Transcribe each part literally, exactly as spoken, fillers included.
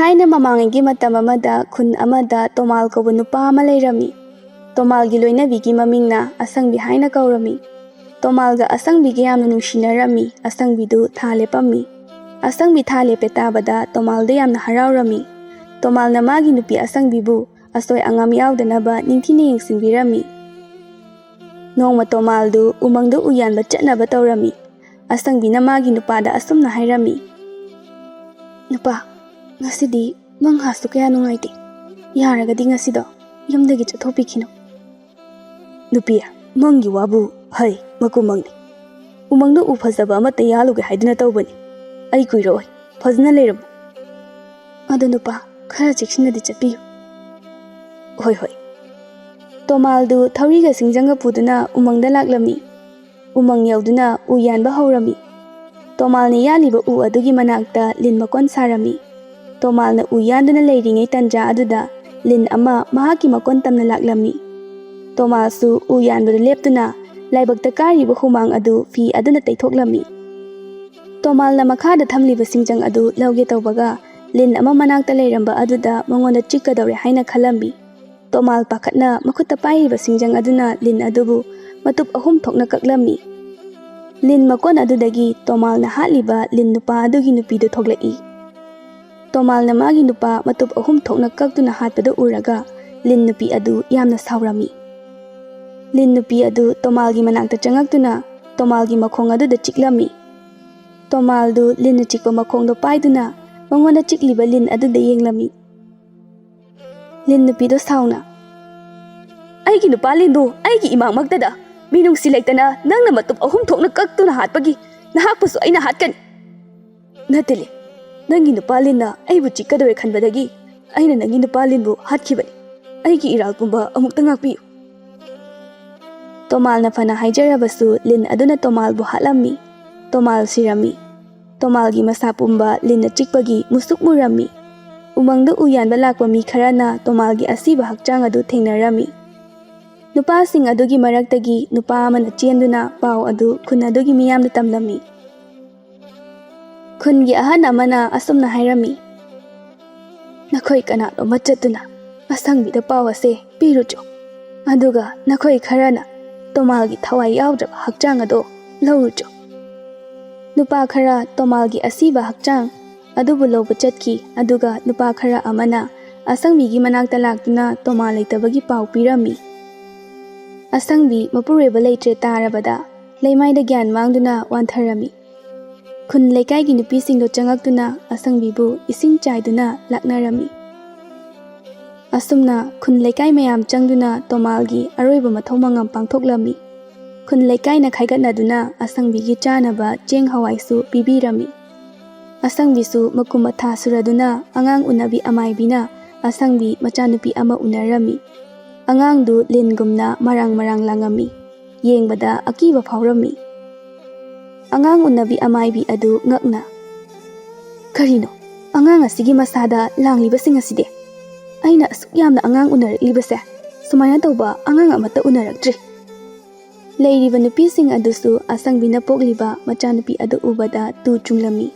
ꯊꯥꯏꯅ ꯃꯃꯥꯡꯉꯩꯒꯤ ꯃꯇꯝ ꯑꯃꯗ ꯈꯨꯟ ꯑꯃꯗ ꯇꯣꯃꯥꯜ ꯀꯧꯕ ꯅꯨꯄꯥ ꯑꯃ ꯂꯩꯔꯝꯃꯤ꯫ ꯇꯣꯃꯥꯜꯒꯤ ꯂꯣꯏꯅꯕꯤꯒꯤ ꯃꯃꯤꯡꯅ ꯑꯁꯪꯕꯤ ꯍꯥꯏꯅ ꯀꯧꯔꯝꯃꯤ꯫ ꯇꯣꯃꯥꯜꯒ ꯑꯁꯪꯕꯤꯒ ꯌꯥꯝꯅ ꯅꯨꯡꯁꯤꯅꯔꯝꯃꯤ꯫ ꯑꯁꯪꯕꯤꯗꯨ ꯊꯥ ꯂꯦꯞꯄꯝꯃꯤ꯫ ꯑꯁꯪꯕꯤ ꯊꯥ ꯂꯦꯞꯄꯦ ꯇꯥꯕꯗ ꯇꯣꯃꯥꯜꯗ ꯌꯥꯝꯅ ꯍꯔꯥꯎꯔꯝꯃꯤ꯫ ꯇꯣꯃꯥꯜꯅ ꯃꯥꯒꯤ ꯅꯨꯄꯤ ꯑꯁꯪꯕꯤꯕꯨ ꯑꯁꯣꯏ ꯑꯉꯥꯝ ꯌꯥꯎꯗꯅꯕ ꯅꯤꯡꯊꯤꯅ ꯌꯦꯡꯁꯤꯟꯕꯤꯔꯝꯃꯤ꯫ ꯅꯣꯡꯃ ꯇꯣꯃꯥꯜꯗꯨ ꯎꯃꯪꯗ ꯎ ꯌꯥꯟꯕ ꯆꯠꯅꯕ ꯇꯧꯔꯝꯃꯤ꯫ ꯑꯁꯪꯕꯤꯅ ꯃꯥꯒꯤ ꯅꯨꯄꯥꯗ ꯑꯁꯨꯝꯅ ꯍꯥꯏꯔꯝꯃꯤ, "ꯅꯨꯄꯥ, ꯉꯁꯤꯗꯤ ꯃꯪ ꯍꯥꯁꯨ ꯀꯌꯥ ꯅꯨꯡꯉꯥꯏꯇꯦ꯫ ꯌꯥꯔꯒꯗꯤ ꯉꯁꯤꯗꯣ ꯌꯨꯝꯗꯒꯤ ꯆꯠꯊꯣꯛꯄꯤꯈꯤꯅꯨ꯫" "ꯅꯨꯄꯤ, ꯃꯪꯒꯤ ꯋꯥꯕꯨ ꯍꯩ ꯃꯀꯨ ꯃꯪꯅꯤ꯫ ꯎꯃꯪꯗ ꯎ ꯐꯖꯕ ꯑꯃꯠꯇ ꯌꯥꯜꯂꯨꯒꯦ ꯍꯥꯏꯗꯨꯅ ꯇꯧꯕꯅꯤ꯫ ꯑꯩ ꯀꯨꯏꯔꯛꯑꯣꯏ꯫ ꯐꯖꯅ ꯂꯩꯔꯝꯃꯨ꯫" "ꯑꯗꯣ ꯅꯨꯄꯥ, ꯈꯔ ꯆꯦꯛꯁꯤꯟꯅꯗꯤ ꯆꯠꯄꯤꯌꯨ꯫" "ꯍꯣꯏ, ꯍꯣꯏ꯫" ꯇꯣꯃꯥꯜꯗꯨ ꯊꯧꯔꯤꯒ ꯁꯤꯡꯖꯪꯒ ꯄꯨꯗꯨꯅ ꯎꯃꯪꯗ ꯂꯥꯛꯂꯝꯃꯤ꯫ ꯎꯃꯪ ꯌꯧꯗꯨꯅ ꯎ ꯌꯥꯟꯕ ꯍꯧꯔꯝꯃꯤ꯫ ꯇꯣꯃꯥꯜꯅ ꯌꯥꯜꯂꯤꯕ ꯎ ꯑꯗꯨꯒꯤ ꯃꯅꯥꯛꯇ ꯂꯤꯟ ꯃꯀꯣꯟ ꯁꯥꯔꯝꯃꯤ꯫ ꯇꯣꯃꯥꯜꯅ ꯎ ꯌꯥꯟꯗꯨꯅ ꯂꯩꯔꯤꯉꯩ ꯇꯟꯖꯥ ꯑꯗꯨꯗ ꯂꯤꯟ ꯑꯃ ꯃꯍꯥꯛꯀꯤ ꯃꯀꯣꯟ ꯇꯝꯅ ꯂꯥꯛꯂꯝꯃꯤ꯫ ꯇꯣꯃꯥꯜꯁꯨ ꯎ ꯌꯥꯟꯕꯗ ꯂꯦꯞꯇꯨꯅ ꯂꯥꯏꯕꯛꯇ ꯀꯥꯔꯤꯕ ꯍꯨꯃꯥꯡ ꯑꯗꯨ ꯐꯤ ꯑꯗꯨꯅ ꯇꯩꯊꯣꯛꯂꯝꯃꯤ꯫ ꯇꯣꯃꯥꯜꯅ ꯃꯈꯥꯗ ꯊꯝꯂꯤꯕ ꯁꯤꯡꯖꯪ ꯑꯗꯨ ꯂꯧꯒꯦ ꯇꯧꯕꯒ ꯂꯤꯟ ꯑꯃ ꯃꯅꯥꯛꯇ ꯂꯩꯔꯝꯕ ꯑꯗꯨꯗ ꯃꯉꯣꯟꯗ ꯆꯤꯛꯀꯗꯧꯔꯦ ꯍꯥꯏꯅ ꯈꯜꯂꯝꯃꯤ꯫ ꯇꯣꯃꯥꯜ ꯄꯥꯈꯠꯅ ꯃꯈꯨꯠꯇ ꯄꯥꯏꯔꯤꯕ ꯁꯤꯡꯖꯪ ꯑꯗꯨꯅ ꯂꯤꯟ ꯑꯗꯨꯕꯨ ꯃꯇꯨꯞ ꯑꯍꯨꯝ ꯊꯣꯛꯅ ꯀꯛꯂꯝꯃꯤ꯫ ꯂꯤꯟ ꯃꯀꯣꯟ ꯑꯗꯨꯗꯒꯤ ꯇꯣꯃꯥꯜꯅ ꯍꯥꯠꯂꯤꯕ ꯂꯤꯟ ꯅꯨꯄꯥ ꯑꯗꯨꯒꯤ ꯅꯨꯄꯤꯗꯨ ꯊꯣꯛꯂꯛꯏ꯫ ꯇꯣꯃꯥꯜꯅ ꯃꯥꯒꯤ ꯅꯨꯄꯥ ꯃꯇꯨꯞ ꯑꯍꯨꯝ ꯊꯣꯛꯅ ꯀꯛꯇꯨꯅ ꯍꯥꯠꯄꯗꯨ ꯎꯔꯒ ꯂꯤꯟ ꯅꯨꯄꯤ ꯑꯗꯨ ꯌꯥꯝꯅ ꯁꯥꯎꯔꯝꯃꯤ꯫ ꯂꯤꯟ ꯅꯨꯄꯤ ꯑꯗꯨ ꯇꯣꯃꯥꯜꯒꯤ ꯃꯅꯥꯛꯇ ꯆꯪꯉꯛꯇꯨꯅ ꯇꯣꯃꯥꯜꯒꯤ ꯃꯈꯣꯡ ꯑꯗꯨꯗ ꯆꯤꯛꯂꯝꯃꯤ꯫ ꯇꯣꯃꯥꯜꯗꯨ ꯂꯤꯟꯅ ꯆꯤꯛꯄ ꯃꯈꯣꯡꯗꯣ ꯄꯥꯏꯗꯨꯅ ꯃꯉꯣꯟꯗ ꯆꯤꯛꯂꯤꯕ ꯂꯤꯟ ꯑꯗꯨꯗ ꯌꯦꯡꯂꯝꯃꯤ꯫ ꯂꯤꯟ ꯅꯨꯄꯤꯗꯣ ꯁꯥꯎꯅ, "ꯑꯩꯒꯤ ꯅꯨꯄꯥ ꯂꯤꯟꯕꯨ ꯑꯩꯒꯤ ꯏꯃꯥꯡꯃꯛꯇꯗ ꯃꯤꯅꯨꯡꯁꯤ ꯂꯩꯇꯅ ꯅꯪꯅ ꯃꯇꯨꯞ ꯑꯍꯨꯝ ꯊꯣꯛꯅ ꯀꯛꯇꯨꯅ ꯍꯥꯠꯄꯒꯤ ꯅꯍꯥꯛꯄꯨꯁꯨ ꯑꯩꯅ ꯍꯥꯠꯀꯅꯤ꯫" "ꯅꯠꯇꯦ ꯂꯤꯟ, ꯅꯪꯒꯤ ꯅꯨꯄꯥ ꯂꯤꯟꯅ ꯑꯩꯕꯨ ꯆꯤꯛꯀꯗꯧꯔꯦ ꯈꯟꯕꯗꯒꯤ ꯑꯩꯅ ꯅꯪꯒꯤ ꯅꯨꯄꯥ ꯂꯤꯟꯕꯨ ꯍꯥꯠꯈꯤꯕꯅꯤ꯫ ꯑꯩꯒꯤ ꯏꯔꯥꯜ ꯄꯨꯝꯕ ꯑꯃꯨꯛꯇ ꯉꯥꯛꯄꯤꯌꯨ꯫" ꯇꯣꯃꯥꯜꯅ ꯐꯅ ꯍꯥꯏꯖꯔꯕꯁꯨ ꯂꯤꯟ ꯑꯗꯨꯅ ꯇꯣꯃꯥꯜꯕꯨ ꯍꯥꯠꯂꯝꯃꯤ꯫ ꯇꯣꯃꯥꯜ ꯁꯤꯔꯝꯃꯤ꯫ ꯇꯣꯃꯥꯜꯒꯤ ꯃꯁꯥ ꯄꯨꯝꯕ ꯂꯤꯟꯅ ꯆꯤꯛꯄꯒꯤ ꯃꯨꯁꯨꯛ ꯃꯨꯔꯝꯃꯤ꯫ ꯎꯃꯪꯗ ꯎ ꯌꯥꯟꯕ ꯂꯥꯛꯄ ꯃꯤ ꯈꯔꯅ ꯇꯣꯃꯥꯜꯒꯤ ꯑꯁꯤꯕ ꯍꯛꯆꯥꯡ ꯑꯗꯨ ꯊꯦꯡꯅꯔꯝꯃꯤ꯫ ꯅꯨꯄꯥꯁꯤꯡ ꯑꯗꯨꯒꯤ ꯃꯔꯛꯇꯒꯤ ꯅꯨꯄꯥ ꯑꯃꯅ ꯆꯦꯟꯗꯨꯅ ꯄꯥꯎ ꯑꯗꯨ ꯈꯨꯟ ꯑꯗꯨꯒꯤ ꯃꯤꯌꯥꯝꯗ ꯇꯝꯂꯝꯃꯤ꯫ ꯈꯨꯟꯒꯤ ꯑꯍꯟ ꯑꯃꯅ ꯑꯁꯨꯝꯅ ꯍꯥꯏꯔꯝꯃꯤ, "ꯅꯈꯣꯏ ꯀꯅꯥꯅꯣꯝꯃ ꯆꯠꯇꯨꯅ ꯑꯁꯪꯕꯤꯗ ꯄꯥꯎ ꯑꯁꯦ ꯄꯤꯔꯨꯆꯣ꯫ ꯑꯗꯨꯒ ꯅꯈꯣꯏ ꯈꯔꯅ ꯇꯣꯃꯥꯜꯒꯤ ꯊꯋꯥꯏ ꯌꯥꯎꯗ꯭ꯔꯕ ꯍꯛꯆꯥꯡ ꯑꯗꯣ ꯂꯧꯔꯨꯆꯣ꯫" ꯅꯨꯄꯥ ꯈꯔ ꯇꯣꯃꯥꯜꯒꯤ ꯑꯁꯤꯕ ꯍꯛꯆꯥꯡ ꯑꯗꯨꯕꯨ ꯂꯧꯕ ꯆꯠꯈꯤ, ꯑꯗꯨꯒ ꯅꯨꯄꯥ ꯈꯔ ꯑꯃꯅ ꯑꯁꯪꯕꯤꯒꯤ ꯃꯅꯥꯛꯇ ꯂꯥꯛꯇꯨꯅ ꯇꯣꯃꯥꯜ ꯂꯩꯇꯕꯒꯤ ꯄꯥꯎ ꯄꯤꯔꯝꯃꯤ꯫ ꯑꯁꯪꯕꯤ ꯃꯄꯨꯔꯣꯏꯕ ꯂꯩꯇ꯭ꯔꯦ ꯇꯥꯔꯕꯗ ꯂꯩꯃꯥꯏꯗ ꯒ꯭ꯌꯥꯟ ꯃꯥꯡꯗꯨꯅ ꯋꯥꯟꯊꯔꯝꯃꯤ꯫ ꯈꯨꯟ ꯂꯩꯀꯥꯏꯒꯤ ꯅꯨꯄꯤꯁꯤꯡꯗꯣ ꯆꯪꯉꯛꯇꯨꯅ ꯑꯁꯪꯕꯤꯕꯨ ꯏꯁꯤꯡ ꯆꯥꯏꯗꯨꯅ ꯂꯥꯛꯅꯔꯝꯃꯤ꯫ ꯑꯁꯨꯝꯅ ꯈꯨꯟ ꯂꯩꯀꯥꯏ ꯃꯌꯥꯝ ꯆꯪꯗꯨꯅ ꯇꯣꯃꯥꯜꯒꯤ ꯑꯔꯣꯏꯕ ꯃꯊꯧ ꯃꯉꯝ ꯄꯥꯡꯊꯣꯛꯂꯝꯃꯤ꯫ ꯈꯨꯟ ꯂꯩꯀꯥꯏꯅ ꯈꯥꯏꯒꯠꯅꯗꯨꯅ ꯑꯁꯪꯕꯤꯒꯤ ꯆꯥꯅꯕ ꯆꯦꯡ ꯍꯋꯥꯏꯁꯨ ꯄꯤꯕꯤꯔꯝꯃꯤ꯫ ꯑꯁꯪꯕꯤꯁꯨ ꯃꯀꯨꯝ ꯃꯊꯥ ꯁꯨꯔꯗꯨꯅ ꯑꯉꯥꯡ ꯎꯅꯕꯤ ꯑꯃꯥꯏꯕꯤꯅ ꯑꯁꯪꯕꯤ ꯃꯆꯥꯅꯨꯄꯤ ꯑꯃ ꯎꯅꯔꯝꯃꯤ꯫ ꯑꯉꯥꯡꯗꯨ ꯂꯤꯟꯒꯨꯝꯅ ꯃꯔꯥꯡ ꯃꯔꯥꯡ ꯂꯥꯡꯉꯝꯃꯤ꯫ ꯌꯦꯡꯕꯗ ꯑꯀꯤꯕ ꯐꯥꯎꯔꯝꯃꯤ꯫ ꯑꯉꯥꯡ ꯎꯅꯕꯤ ꯑꯃꯥꯏꯕꯤ ꯑꯗꯨ ꯉꯛꯅ, "ꯀꯔꯤꯅꯣ ꯑꯉꯥꯡ ꯑꯁꯤꯒꯤ ꯃꯁꯥꯗ ꯂꯥꯡꯂꯤꯕꯁꯤꯡ ꯑꯁꯤꯗꯤ? ꯑꯩꯅ ꯑꯁꯨꯛ ꯌꯥꯝꯅ ꯑꯉꯥꯡ ꯎꯅꯔꯛꯂꯤꯕꯁꯦ, ꯁꯨꯃꯥꯏꯅ ꯇꯧꯕ ꯑꯉꯥꯡ ꯑꯃꯠꯇ ꯎꯅꯔꯛꯇ꯭ꯔꯤ꯫" ꯂꯩꯔꯤꯕ ꯅꯨꯄꯤꯁꯤꯡ ꯑꯗꯨꯁꯨ ꯑꯁꯪꯕꯤꯅ ꯄꯣꯛꯂꯤꯕ ꯃꯆꯥꯅꯨꯄꯤ ꯑꯗꯨ ꯎꯕꯗ ꯇꯨ ꯆꯨꯡꯂꯝꯃꯤ꯫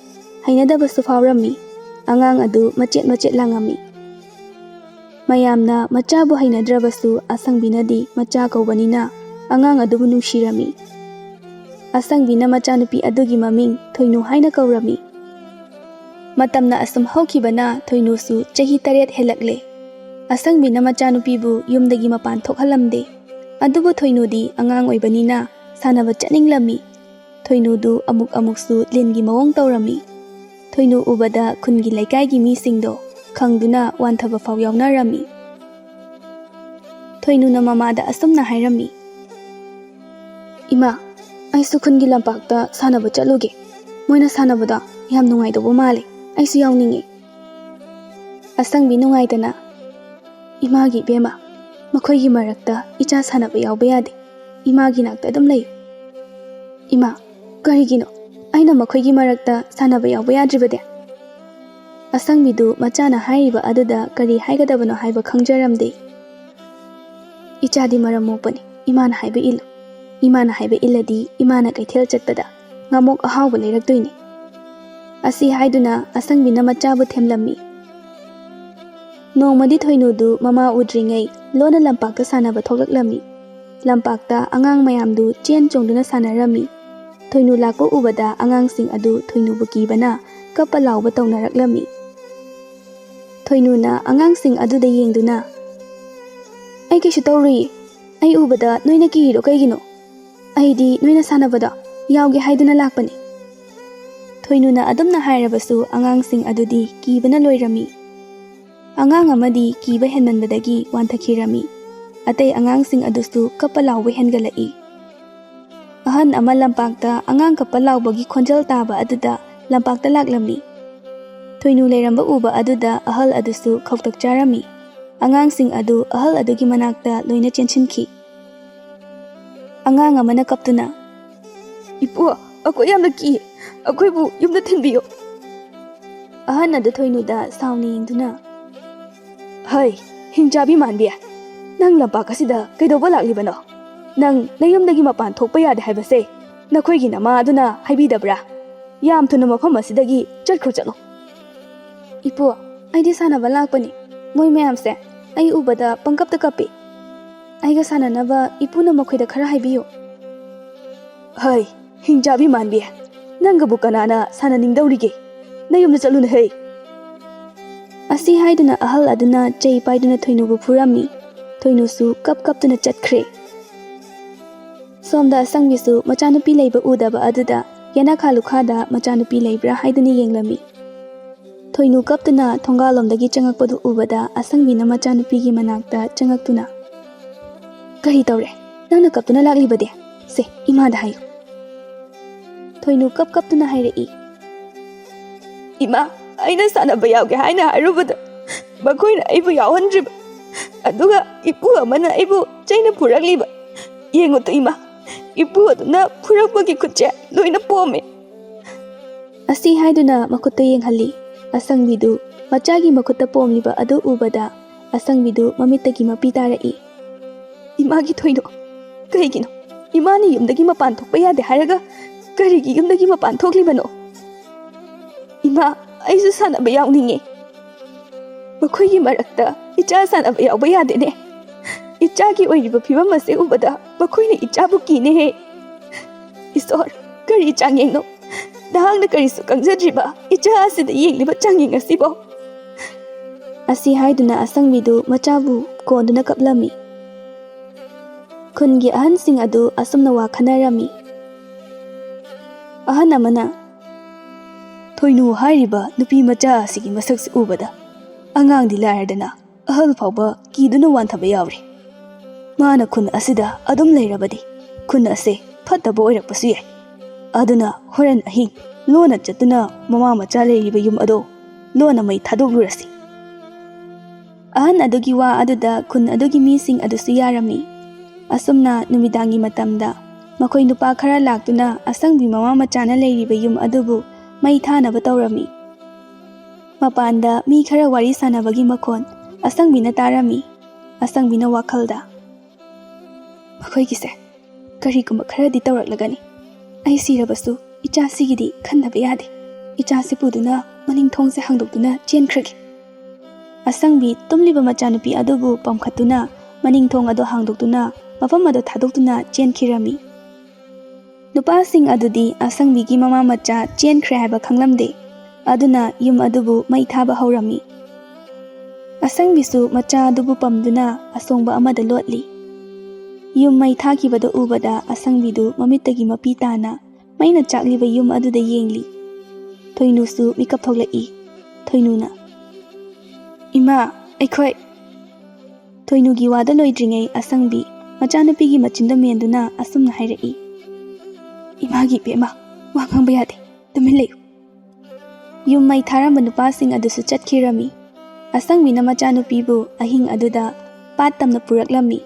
ꯍꯩꯅꯗꯕꯁꯨ ꯐꯥꯎꯔꯝꯃꯤ꯫ ꯑꯉꯥꯡ ꯑꯗꯨ ꯃꯆꯦꯠ ꯃꯆꯦꯠ ꯂꯥꯡꯉꯝꯃꯤ꯫ ꯃꯌꯥꯝꯅ ꯃꯆꯥꯕꯨ ꯍꯩꯅꯗ꯭ꯔꯕꯁꯨ ꯑꯁꯪꯕꯤꯅꯗꯤ ꯃꯆꯥ ꯀꯧꯕꯅꯤꯅ ꯑꯉꯥꯡ ꯑꯗꯨꯕꯨ ꯅꯨꯡꯁꯤꯔꯝꯃꯤ꯫ ꯑꯁꯪꯕꯤꯅ ꯃꯆꯥꯅꯨꯄꯤ ꯑꯗꯨꯒꯤ ꯃꯃꯤꯡ ꯊꯣꯏꯅꯨ ꯍꯥꯏꯅ ꯀꯧꯔꯝꯃꯤ꯫ ꯃꯇꯝꯅ ꯑꯁꯨꯝ ꯍꯧꯈꯤꯕꯅ ꯊꯣꯏꯅꯨꯁꯨ ꯆꯍꯤ ꯇꯔꯦꯠ ꯍꯦꯜꯂꯛꯂꯦ꯫ ꯑꯁꯪꯕꯤꯅ ꯃꯆꯥꯅꯨꯄꯤꯕꯨ ꯌꯨꯝꯗꯒꯤ ꯃꯄꯥꯟ ꯊꯣꯛꯍꯜꯂꯝꯗꯦ꯫ ꯑꯗꯨꯕꯨ ꯊꯣꯏꯅꯨꯗꯤ ꯑꯉꯥꯡ ꯑꯣꯏꯕꯅꯤꯅ ꯁꯥꯟꯅꯕ ꯆꯠꯅꯤꯡꯂꯝꯃꯤ꯫ ꯊꯣꯏꯅꯨꯗꯨ ꯑꯃꯨꯛ ꯑꯃꯨꯛꯁꯨ ꯂꯤꯟꯒꯤ ꯃꯑꯣꯡ ꯇꯧꯔꯝꯃꯤ꯫ ꯊꯣꯏꯅꯨ ꯎꯕꯗ ꯈꯨꯟꯒꯤ ꯂꯩꯀꯥꯏꯒꯤ ꯃꯤꯁꯤꯡꯗꯣ ꯈꯪꯗꯨꯅ ꯋꯥꯟꯊꯕ ꯐꯥꯎ ꯌꯥꯎꯅꯔꯝꯃꯤ꯫ ꯊꯣꯏꯅꯨꯅ ꯃꯃꯥꯗ ꯑꯁꯨꯝꯅ ꯍꯥꯏꯔꯝꯃꯤ, "ꯏꯃꯥ, ꯑꯩꯁꯨ ꯈꯨꯟꯒꯤ ꯂꯝꯄꯥꯛꯇ ꯁꯥꯟꯅꯕ ꯆꯠꯂꯨꯒꯦ꯫ ꯃꯣꯏꯅ ꯁꯥꯟꯅꯕꯗꯣ ꯌꯥꯝ ꯅꯨꯡꯉꯥꯏꯗꯧꯕ ꯃꯥꯜꯂꯦ꯫ ꯑꯩꯁꯨ ꯌꯥꯎꯅꯤꯡꯉꯦ꯫" ꯑꯁꯪꯕꯤ ꯅꯨꯡꯉꯥꯏꯇꯅ, "ꯏꯃꯥꯒꯤ ꯏꯕꯦꯝꯃ, ꯃꯈꯣꯏꯒꯤ ꯃꯔꯛꯇ ꯏꯆꯥ ꯁꯥꯟꯅꯕ ꯌꯥꯎꯕ ꯌꯥꯗꯦ꯫ ꯏꯃꯥꯒꯤ ꯅꯥꯛꯇ ꯑꯗꯨꯝ ꯂꯩꯌꯨ꯫" "ꯏꯃꯥ, ꯀꯔꯤꯒꯤꯅꯣ? ꯑꯩꯅ ꯃꯈꯣꯏꯒꯤ ꯃꯔꯛꯇ ꯁꯥꯟꯅꯕ ꯌꯥꯎꯕ ꯌꯥꯗ꯭ꯔꯤꯕꯗꯤ?" ꯑꯁꯪꯕꯤꯗꯨ ꯃꯆꯥꯅ ꯍꯥꯏꯔꯤꯕ ꯑꯗꯨꯗ ꯀꯔꯤ ꯍꯥꯏꯒꯗꯕꯅꯣ ꯍꯥꯏꯕ ꯈꯪꯖꯔꯝꯗꯦ꯫ "ꯏꯆꯥꯗꯤ ꯃꯔꯝ ꯃꯣꯛꯄꯅꯤ, ꯏꯃꯥꯅ ꯍꯥꯏꯕ ꯏꯜꯂꯨ꯫ ꯏꯃꯥꯅ ꯍꯥꯏꯕ ꯏꯜꯂꯗꯤ ꯏꯃꯥꯅ ꯀꯩꯊꯦꯜ ꯆꯠꯄꯗ ꯉꯥꯃꯣꯛ ꯑꯍꯥꯎꯕ ꯂꯩꯔꯛꯇꯣꯏꯅꯤ꯫" ꯑꯁꯤ ꯍꯥꯏꯗꯨꯅ ꯑꯁꯪꯕꯤꯅ ꯃꯆꯥꯕꯨ ꯊꯦꯝꯂꯝꯃꯤ꯫ ꯅꯣꯡꯃꯗꯤ ꯊꯣꯏꯅꯨꯗꯨ ꯃꯃꯥ ꯎꯗ꯭ꯔꯤꯉꯩ ꯂꯣꯟꯅ ꯂꯝꯄꯥꯛꯇ ꯁꯥꯟꯅꯕ ꯊꯣꯛꯂꯛꯂꯝꯃꯤ꯫ ꯂꯝꯄꯥꯛꯇ ꯑꯉꯥꯡ ꯃꯌꯥꯝꯗꯨ ꯆꯦꯟ ꯆꯣꯡꯗꯨꯅ ꯁꯥꯟꯅꯔꯝꯃꯤ꯫ ꯊꯣꯏꯅꯨ ꯂꯥꯛꯄ ꯎꯕꯗ ꯑꯉꯥꯡꯁꯤꯡ ꯑꯗꯨ ꯊꯣꯏꯅꯨꯕꯨ ꯀꯤꯕꯅ ꯀꯞꯄ ꯂꯥꯎꯕ ꯇꯧꯅꯔꯛꯂꯝꯃꯤ꯫ ꯊꯣꯏꯅꯨꯅ ꯑꯉꯥꯡꯁꯤꯡ ꯑꯗꯨꯗ ꯌꯦꯡꯗꯨꯅ, "ꯑꯩ ꯀꯩꯁꯨ ꯇꯧꯔꯨꯏ꯫ ꯑꯩ ꯎꯕꯗ ꯅꯣꯏꯅ ꯀꯤꯔꯤꯗꯣ ꯀꯩꯒꯤꯅꯣ? ꯑꯩꯗꯤ ꯅꯣꯏꯅ ꯁꯥꯟꯅꯕꯗꯣ ꯌꯥꯎꯒꯦ ꯍꯥꯏꯗꯨꯅ ꯂꯥꯛꯄꯅꯤ꯫" ꯊꯣꯏꯅꯨꯅ ꯑꯗꯨꯝꯅ ꯍꯥꯏꯔꯕꯁꯨ ꯑꯉꯥꯡꯁꯤꯡ ꯑꯗꯨꯗꯤ ꯀꯤꯕꯅ ꯂꯣꯏꯔꯝꯃꯤ꯫ ꯑꯉꯥꯡ ꯑꯃꯗꯤ ꯀꯤꯕ ꯍꯦꯟꯃꯟꯕꯗꯒꯤ ꯋꯥꯟꯊꯈꯤꯔꯝꯃꯤ꯫ ꯑꯇꯩ ꯑꯉꯥꯡꯁꯤꯡ ꯑꯗꯨꯁꯨ ꯀꯞꯄ ꯂꯥꯎꯕ ꯍꯦꯟꯒꯠꯂꯛꯏ꯫ ꯑꯍꯟ ꯑꯃ ꯂꯝꯄꯥꯛꯇ ꯑꯉꯥꯡ ꯀꯞꯄ ꯂꯥꯎꯕꯒꯤ ꯈꯣꯟꯖꯦꯜ ꯇꯥꯕ ꯑꯗꯨꯗ ꯂꯝꯄꯥꯛꯇ ꯂꯥꯛꯂꯝꯃꯤ꯫ ꯊꯣꯏꯅꯨ ꯂꯩꯔꯝꯕ ꯎꯕ ꯑꯗꯨꯗ ꯑꯍꯜ ꯑꯗꯨꯁꯨ ꯈꯧꯇꯛ ꯆꯥꯔꯝꯃꯤ꯫ ꯑꯉꯥꯡꯁꯤꯡ ꯑꯗꯨ ꯑꯍꯜ ꯑꯗꯨꯒꯤ ꯃꯅꯥꯛꯇ ꯂꯣꯏꯅ ꯆꯦꯟꯁꯤꯟꯈꯤ꯫ ꯑꯉꯥꯡ ꯑꯃꯅ ꯀꯞꯇꯨꯅ, "ꯏꯄꯨ, ꯑꯩꯈꯣꯏ ꯌꯥꯝꯅ ꯀꯤ꯫ ꯑꯩꯈꯣꯏꯕꯨ ꯌꯨꯝꯗ ꯊꯤꯟꯕꯤꯌꯨ꯫" ꯑꯍꯟ ꯑꯗꯨ ꯊꯣꯏꯅꯨꯗ ꯁꯥꯎꯅ ꯌꯦꯡꯗꯨꯅ, "ꯍꯩ, ꯍꯤꯡꯆꯥꯕꯤ ꯃꯥꯟꯕꯤ, ꯅꯪ ꯂꯝꯄꯥꯛ ꯑꯁꯤꯗ ꯀꯩꯗꯧꯕ ꯂꯥꯛꯂꯤꯕꯅꯣ? ꯅꯪ ꯅꯌꯨꯝꯗꯒꯤ ꯃꯄꯥꯟ ꯊꯣꯛꯄ ꯌꯥꯗꯦ ꯍꯥꯏꯕꯁꯦ ꯅꯈꯣꯏꯒꯤ ꯅꯃꯥ ꯑꯗꯨꯅ ꯍꯥꯏꯕꯤꯗꯕ꯭ꯔꯥ? ꯌꯥꯝ ꯊꯨꯅ ꯃꯐꯝ ꯑꯁꯤꯗꯒꯤ ꯆꯠꯈ꯭ꯔꯣ, ꯆꯠꯂꯣ꯫" "ꯏꯄꯨ, ꯑꯩꯗꯤ ꯁꯥꯟꯅꯕ ꯂꯥꯛꯄꯅꯤ꯫ ꯃꯣꯏ ꯃꯌꯥꯝꯁꯦ ꯑꯩ ꯎꯕꯗ ꯄꯪꯀꯞꯇ ꯀꯞꯄꯤ꯫ ꯑꯩꯒ ꯁꯥꯟꯅꯅꯕ ꯏꯄꯨꯅ ꯃꯈꯣꯏꯗ ꯈꯔ ꯍꯥꯏꯕꯤꯌꯨ꯫" "ꯍꯩ, ꯍꯤꯡꯆꯥꯕꯤ ꯃꯥꯟꯕꯤ, ꯅꯪꯒꯕꯨ ꯀꯅꯥꯅ ꯁꯥꯟꯅꯅꯤꯡꯗꯧꯔꯤꯒꯦ? ꯅꯌꯨꯝꯗ ꯆꯠꯂꯨꯅꯦ ꯍꯩ꯫" ꯑꯁꯤ ꯍꯥꯏꯗꯨꯅ ꯑꯍꯜ ꯑꯗꯨꯅ ꯆꯩ ꯄꯥꯏꯗꯨꯅ ꯊꯣꯏꯅꯨꯕꯨ ꯐꯨꯔꯝꯃꯤ꯫ ꯊꯣꯏꯅꯨꯁꯨ ꯀꯞ ꯀꯞꯇꯨꯅ ꯆꯠꯈ꯭ꯔꯦ꯫ ꯁꯣꯝꯗ ꯑꯁꯪꯕꯤꯁꯨ ꯃꯆꯥꯅꯨꯄꯤ ꯂꯩꯕ ꯎꯗꯕ ꯑꯗꯨꯗ ꯌꯦꯅꯈꯥ ꯂꯨꯈꯥꯗ ꯃꯆꯥꯅꯨꯄꯤ ꯂꯩꯕ꯭ꯔꯥ ꯍꯥꯏꯗꯨꯅ ꯌꯦꯡꯂꯝꯃꯤ꯫ ꯊꯣꯏꯅꯨ ꯀꯞꯇꯨꯅ ꯊꯣꯡꯒꯥꯜꯂꯣꯝꯗꯒꯤ ꯆꯪꯉꯛꯄꯗꯨ ꯎꯕꯗ ꯑꯁꯪꯕꯤꯅ ꯃꯆꯥꯅꯨꯄꯤꯒꯤ ꯃꯅꯥꯛꯇ ꯆꯪꯉꯛꯇꯨꯅ, "ꯀꯔꯤ ꯇꯧꯔꯦ? ꯅꯪꯅ ꯀꯞꯇꯨꯅ ꯂꯥꯛꯂꯤꯕꯗꯤ? ꯁꯦ, ꯏꯃꯥꯗ ꯍꯥꯏꯌꯨ꯫" ꯊꯣꯏꯅꯨ ꯀꯞ ꯀꯞꯇꯨꯅ ꯍꯥꯏꯔꯛꯏ, "ꯏꯃꯥ, ꯑꯩꯅ ꯁꯥꯟꯅꯕ ꯌꯥꯎꯒꯦ ꯍꯥꯏꯅ ꯍꯥꯏꯔꯨꯕꯗ ꯃꯈꯣꯏꯅ ꯑꯩꯕꯨ ꯌꯥꯎꯍꯟꯗ꯭ꯔꯤꯕ, ꯑꯗꯨꯒ ꯏꯄꯨ ꯑꯃꯅ ꯑꯩꯕꯨ ꯆꯩꯅ ꯐꯨꯔꯛꯂꯤꯕ꯫ ꯌꯦꯡꯉꯨꯇꯣ ꯏꯃꯥ, ꯏꯄꯨ ꯑꯗꯨꯅ ꯐꯨꯔꯛꯄꯒꯤ ꯈꯨꯠꯁꯦ ꯂꯣꯏꯅ ꯄꯣꯝꯃꯦ꯫" ꯑꯁꯤ ꯍꯥꯏꯗꯨꯅ ꯃꯈꯨꯠꯇ ꯌꯦꯡꯍꯜꯂꯤ꯫ ꯑꯁꯪꯕꯤꯗꯨ ꯃꯆꯥꯒꯤ ꯃꯈꯨꯠꯇ ꯄꯣꯝꯂꯤꯕ ꯑꯗꯨ ꯎꯕꯗ ꯑꯁꯪꯕꯤꯗꯨ ꯃꯃꯤꯠꯇꯒꯤ ꯃꯄꯤ ꯇꯥꯔꯛꯏ꯫ "ꯏꯃꯥꯒꯤ ꯊꯣꯏꯅꯨ, ꯀꯩꯒꯤꯅꯣ ꯏꯃꯥꯅ ꯌꯨꯝꯗꯒꯤ ꯃꯄꯥꯟ ꯊꯣꯛꯄ ꯌꯥꯗꯦ ꯍꯥꯏꯔꯒ ꯀꯔꯤꯒꯤ ꯌꯨꯝꯗꯒꯤ ꯃꯄꯥꯟ ꯊꯣꯛꯂꯤꯕꯅꯣ? ꯏꯃꯥ, ꯑꯩꯁꯨ ꯁꯥꯟꯅꯕ ꯌꯥꯎꯅꯤꯡꯉꯦ꯫" ꯃꯈꯣꯏꯒꯤ ꯃꯔꯛꯇ ꯏꯆꯥ ꯁꯥꯟꯅꯕ ꯌꯥꯎꯕ ꯌꯥꯗꯦꯅꯦ꯫ ꯏꯆꯥꯒꯤ ꯑꯣꯏꯔꯤꯕ ꯐꯤꯕꯝ ꯑꯁꯤ ꯎꯕꯗ ꯃꯈꯣꯏꯅ ꯏꯆꯥꯕꯨ ꯀꯤꯅꯦꯍꯦ꯫ ꯏꯁꯣꯔ, ꯀꯔꯤ ꯆꯥꯡꯌꯦꯡꯅꯣ ꯅꯍꯥꯛꯅ ꯀꯔꯤꯁꯨ ꯈꯪꯖꯗ꯭ꯔꯤꯕ ꯏꯆꯥ ꯑꯁꯤꯗ ꯌꯦꯡꯂꯤꯕ ꯆꯥꯡꯌꯦꯡ ꯑꯁꯤꯕꯣ? ꯑꯁꯤ ꯍꯥꯏꯗꯨꯅ ꯑꯁꯪꯕꯤꯗꯨ ꯃꯆꯥꯕꯨ ꯀꯣꯟꯗꯨꯅ ꯀꯞꯂꯝꯃꯤ꯫ ꯈꯨꯟꯒꯤ ꯑꯍꯟꯁꯤꯡ ꯑꯗꯨ ꯑꯁꯨꯝꯅ ꯋꯥ ꯈꯟꯅꯔꯝꯃꯤ꯫ ꯑꯍꯟ ꯑꯃꯅ, "ꯊꯣꯏꯅꯨ ꯍꯥꯏꯔꯤꯕ ꯅꯨꯄꯤ ꯃꯆꯥ ꯑꯁꯤꯒꯤ ꯃꯁꯛꯁꯤ ꯎꯕꯗ ꯑꯉꯥꯡꯗꯤ ꯂꯥꯏꯔꯗꯅ ꯑꯍꯜ ꯐꯥꯎꯕ ꯀꯤꯗꯨꯅ ꯋꯥꯟꯊꯕ ꯌꯥꯎꯔꯤ꯫ ꯃꯥꯅ ꯈꯨꯟ ꯑꯁꯤꯗ ꯑꯗꯨꯝ ꯂꯩꯔꯕꯗꯤ ꯈꯨꯟ ꯑꯁꯦ ꯐꯠꯇꯕ ꯑꯣꯏꯔꯛꯄꯁꯨ ꯌꯥꯏ꯫ ꯑꯗꯨꯅ ꯍꯣꯔꯦꯟ ꯑꯍꯤꯡ ꯂꯣꯟꯅ ꯆꯠꯇꯨꯅ ꯃꯃꯥ ꯃꯆꯥ ꯂꯩꯔꯤꯕ ꯌꯨꯝ ꯑꯗꯣ ꯂꯣꯟꯅ ꯃꯩ ꯊꯥꯗꯣꯛꯂꯨꯔꯁꯤ꯫" ꯑꯍꯟ ꯑꯗꯨꯒꯤ ꯋꯥ ꯑꯗꯨꯗ ꯈꯨꯟ ꯑꯗꯨꯒꯤ ꯃꯤꯁꯤꯡ ꯑꯗꯨꯁꯨ ꯌꯥꯔꯝꯃꯤ꯫ ꯑꯁꯨꯝꯅ ꯅꯨꯃꯤꯗꯥꯡꯒꯤ ꯃꯇꯝꯗ ꯃꯈꯣꯏ ꯅꯨꯄꯥ ꯈꯔ ꯂꯥꯛꯇꯨꯅ ꯑꯁꯪꯕꯤ ꯃꯃꯥ ꯃꯆꯥꯅ ꯂꯩꯔꯤꯕ ꯌꯨꯝ ꯑꯗꯨꯕꯨ ꯃꯩ ꯊꯥꯅꯕ ꯇꯧꯔꯝꯃꯤ꯫ ꯃꯄꯥꯟꯗ ꯃꯤ ꯈꯔ ꯋꯥꯔꯤ ꯁꯥꯟꯅꯕꯒꯤ ꯃꯈꯣꯟ ꯑꯁꯪꯕꯤꯅ ꯇꯥꯔꯝꯃꯤ꯫ ꯑꯁꯪꯕꯤꯅ ꯋꯥꯈꯜꯗ, "ꯃꯈꯣꯏꯒꯤꯁꯦ ꯀꯔꯤꯒꯨꯝꯕ ꯈꯔꯗꯤ ꯇꯧꯔꯛꯂꯒꯅꯤ꯫ ꯑꯩ ꯁꯤꯔꯕꯁꯨ ꯏꯆꯥꯁꯤꯒꯤꯗꯤ ꯈꯟꯗꯕ ꯌꯥꯗꯦ꯫ ꯏꯆꯥꯁꯤ ꯄꯨꯗꯨꯅ ꯃꯅꯤꯡ ꯊꯣꯡꯁꯦ ꯍꯥꯡꯗꯣꯛꯇꯨꯅ ꯆꯦꯟꯈ꯭ꯔꯒꯦ꯫" ꯑꯁꯪꯕꯤ ꯇꯨꯝꯂꯤꯕ ꯃꯆꯥꯅꯨꯄꯤ ꯑꯗꯨꯕꯨ ꯄꯝꯈꯠꯇꯨꯅ ꯃꯅꯤꯡ ꯊꯣꯡ ꯑꯗꯨ ꯍꯥꯡꯗꯣꯛꯇꯨꯅ ꯃꯐꯝ ꯑꯗꯨ ꯊꯥꯗꯣꯛꯇꯨꯅ ꯆꯦꯟꯈꯤꯔꯝꯃꯤ꯫ ꯅꯨꯄꯥꯁꯤꯡ ꯑꯗꯨꯗꯤ ꯑꯁꯪꯕꯤꯒꯤ ꯃꯃꯥ ꯃꯆꯥ ꯆꯦꯟꯈ꯭ꯔꯦ ꯍꯥꯏꯕ ꯈꯪꯂꯝꯗꯦ꯫ ꯑꯗꯨꯅ ꯌꯨꯝ ꯑꯗꯨꯕꯨ ꯃꯩ ꯊꯥꯕ ꯍꯧꯔꯝꯃꯤ꯫ ꯑꯁꯪꯕꯤꯁꯨ ꯃꯆꯥ ꯑꯗꯨꯕꯨ ꯄꯝꯗꯨꯅ ꯑꯁꯣꯡꯕ ꯑꯃꯗ ꯂꯣꯠꯂꯤ꯫ ꯌꯨꯝ ꯃꯩ ꯊꯥꯈꯤꯕꯗꯨ ꯎꯕꯗ ꯑꯁꯪꯕꯤꯗꯨ ꯃꯃꯤꯠꯇꯒꯤ ꯃꯄꯤ ꯇꯥꯅ ꯃꯩꯅ ꯆꯥꯛꯂꯤꯕ ꯌꯨꯝ ꯑꯗꯨꯗ ꯌꯦꯡꯂꯤ꯫ ꯊꯣꯏꯅꯨꯁꯨ ꯃꯤꯀꯞ ꯊꯣꯛꯂꯛꯏ꯫ ꯊꯣꯏꯅꯨꯅ, "ꯏꯃꯥ, ꯑꯩꯈꯣꯏ꯫" ꯊꯣꯏꯅꯨꯒꯤ ꯋꯥꯗꯣ ꯂꯣꯏꯗ꯭ꯔꯤꯉꯩ ꯑꯁꯪꯕꯤ ꯃꯆꯥꯅꯨꯄꯤꯒꯤ ꯃꯆꯤꯟꯗ ꯃꯦꯟꯗꯨꯅ ꯑꯁꯨꯝꯅ ꯍꯥꯏꯔꯛꯏ, "ꯏꯃꯥꯒꯤ ꯏꯕꯦꯝꯃ, ꯋꯥ ꯉꯥꯡꯕ ꯌꯥꯗꯦ, ꯇꯨꯃꯤꯟ ꯂꯩꯌꯨ꯫" ꯌꯨꯝ ꯃꯩ ꯊꯥꯔꯝꯕ ꯅꯨꯄꯥꯁꯤꯡ ꯑꯗꯨꯁꯨ ꯆꯠꯈꯤꯔꯝꯃꯤ꯫ ꯑꯁꯪꯕꯤꯅ ꯃꯆꯥꯅꯨꯄꯤꯕꯨ ꯑꯍꯤꯡ ꯑꯗꯨꯗ ꯄꯥꯠ ꯇꯝꯅ ꯄꯨꯔꯛꯂꯝꯃꯤ꯫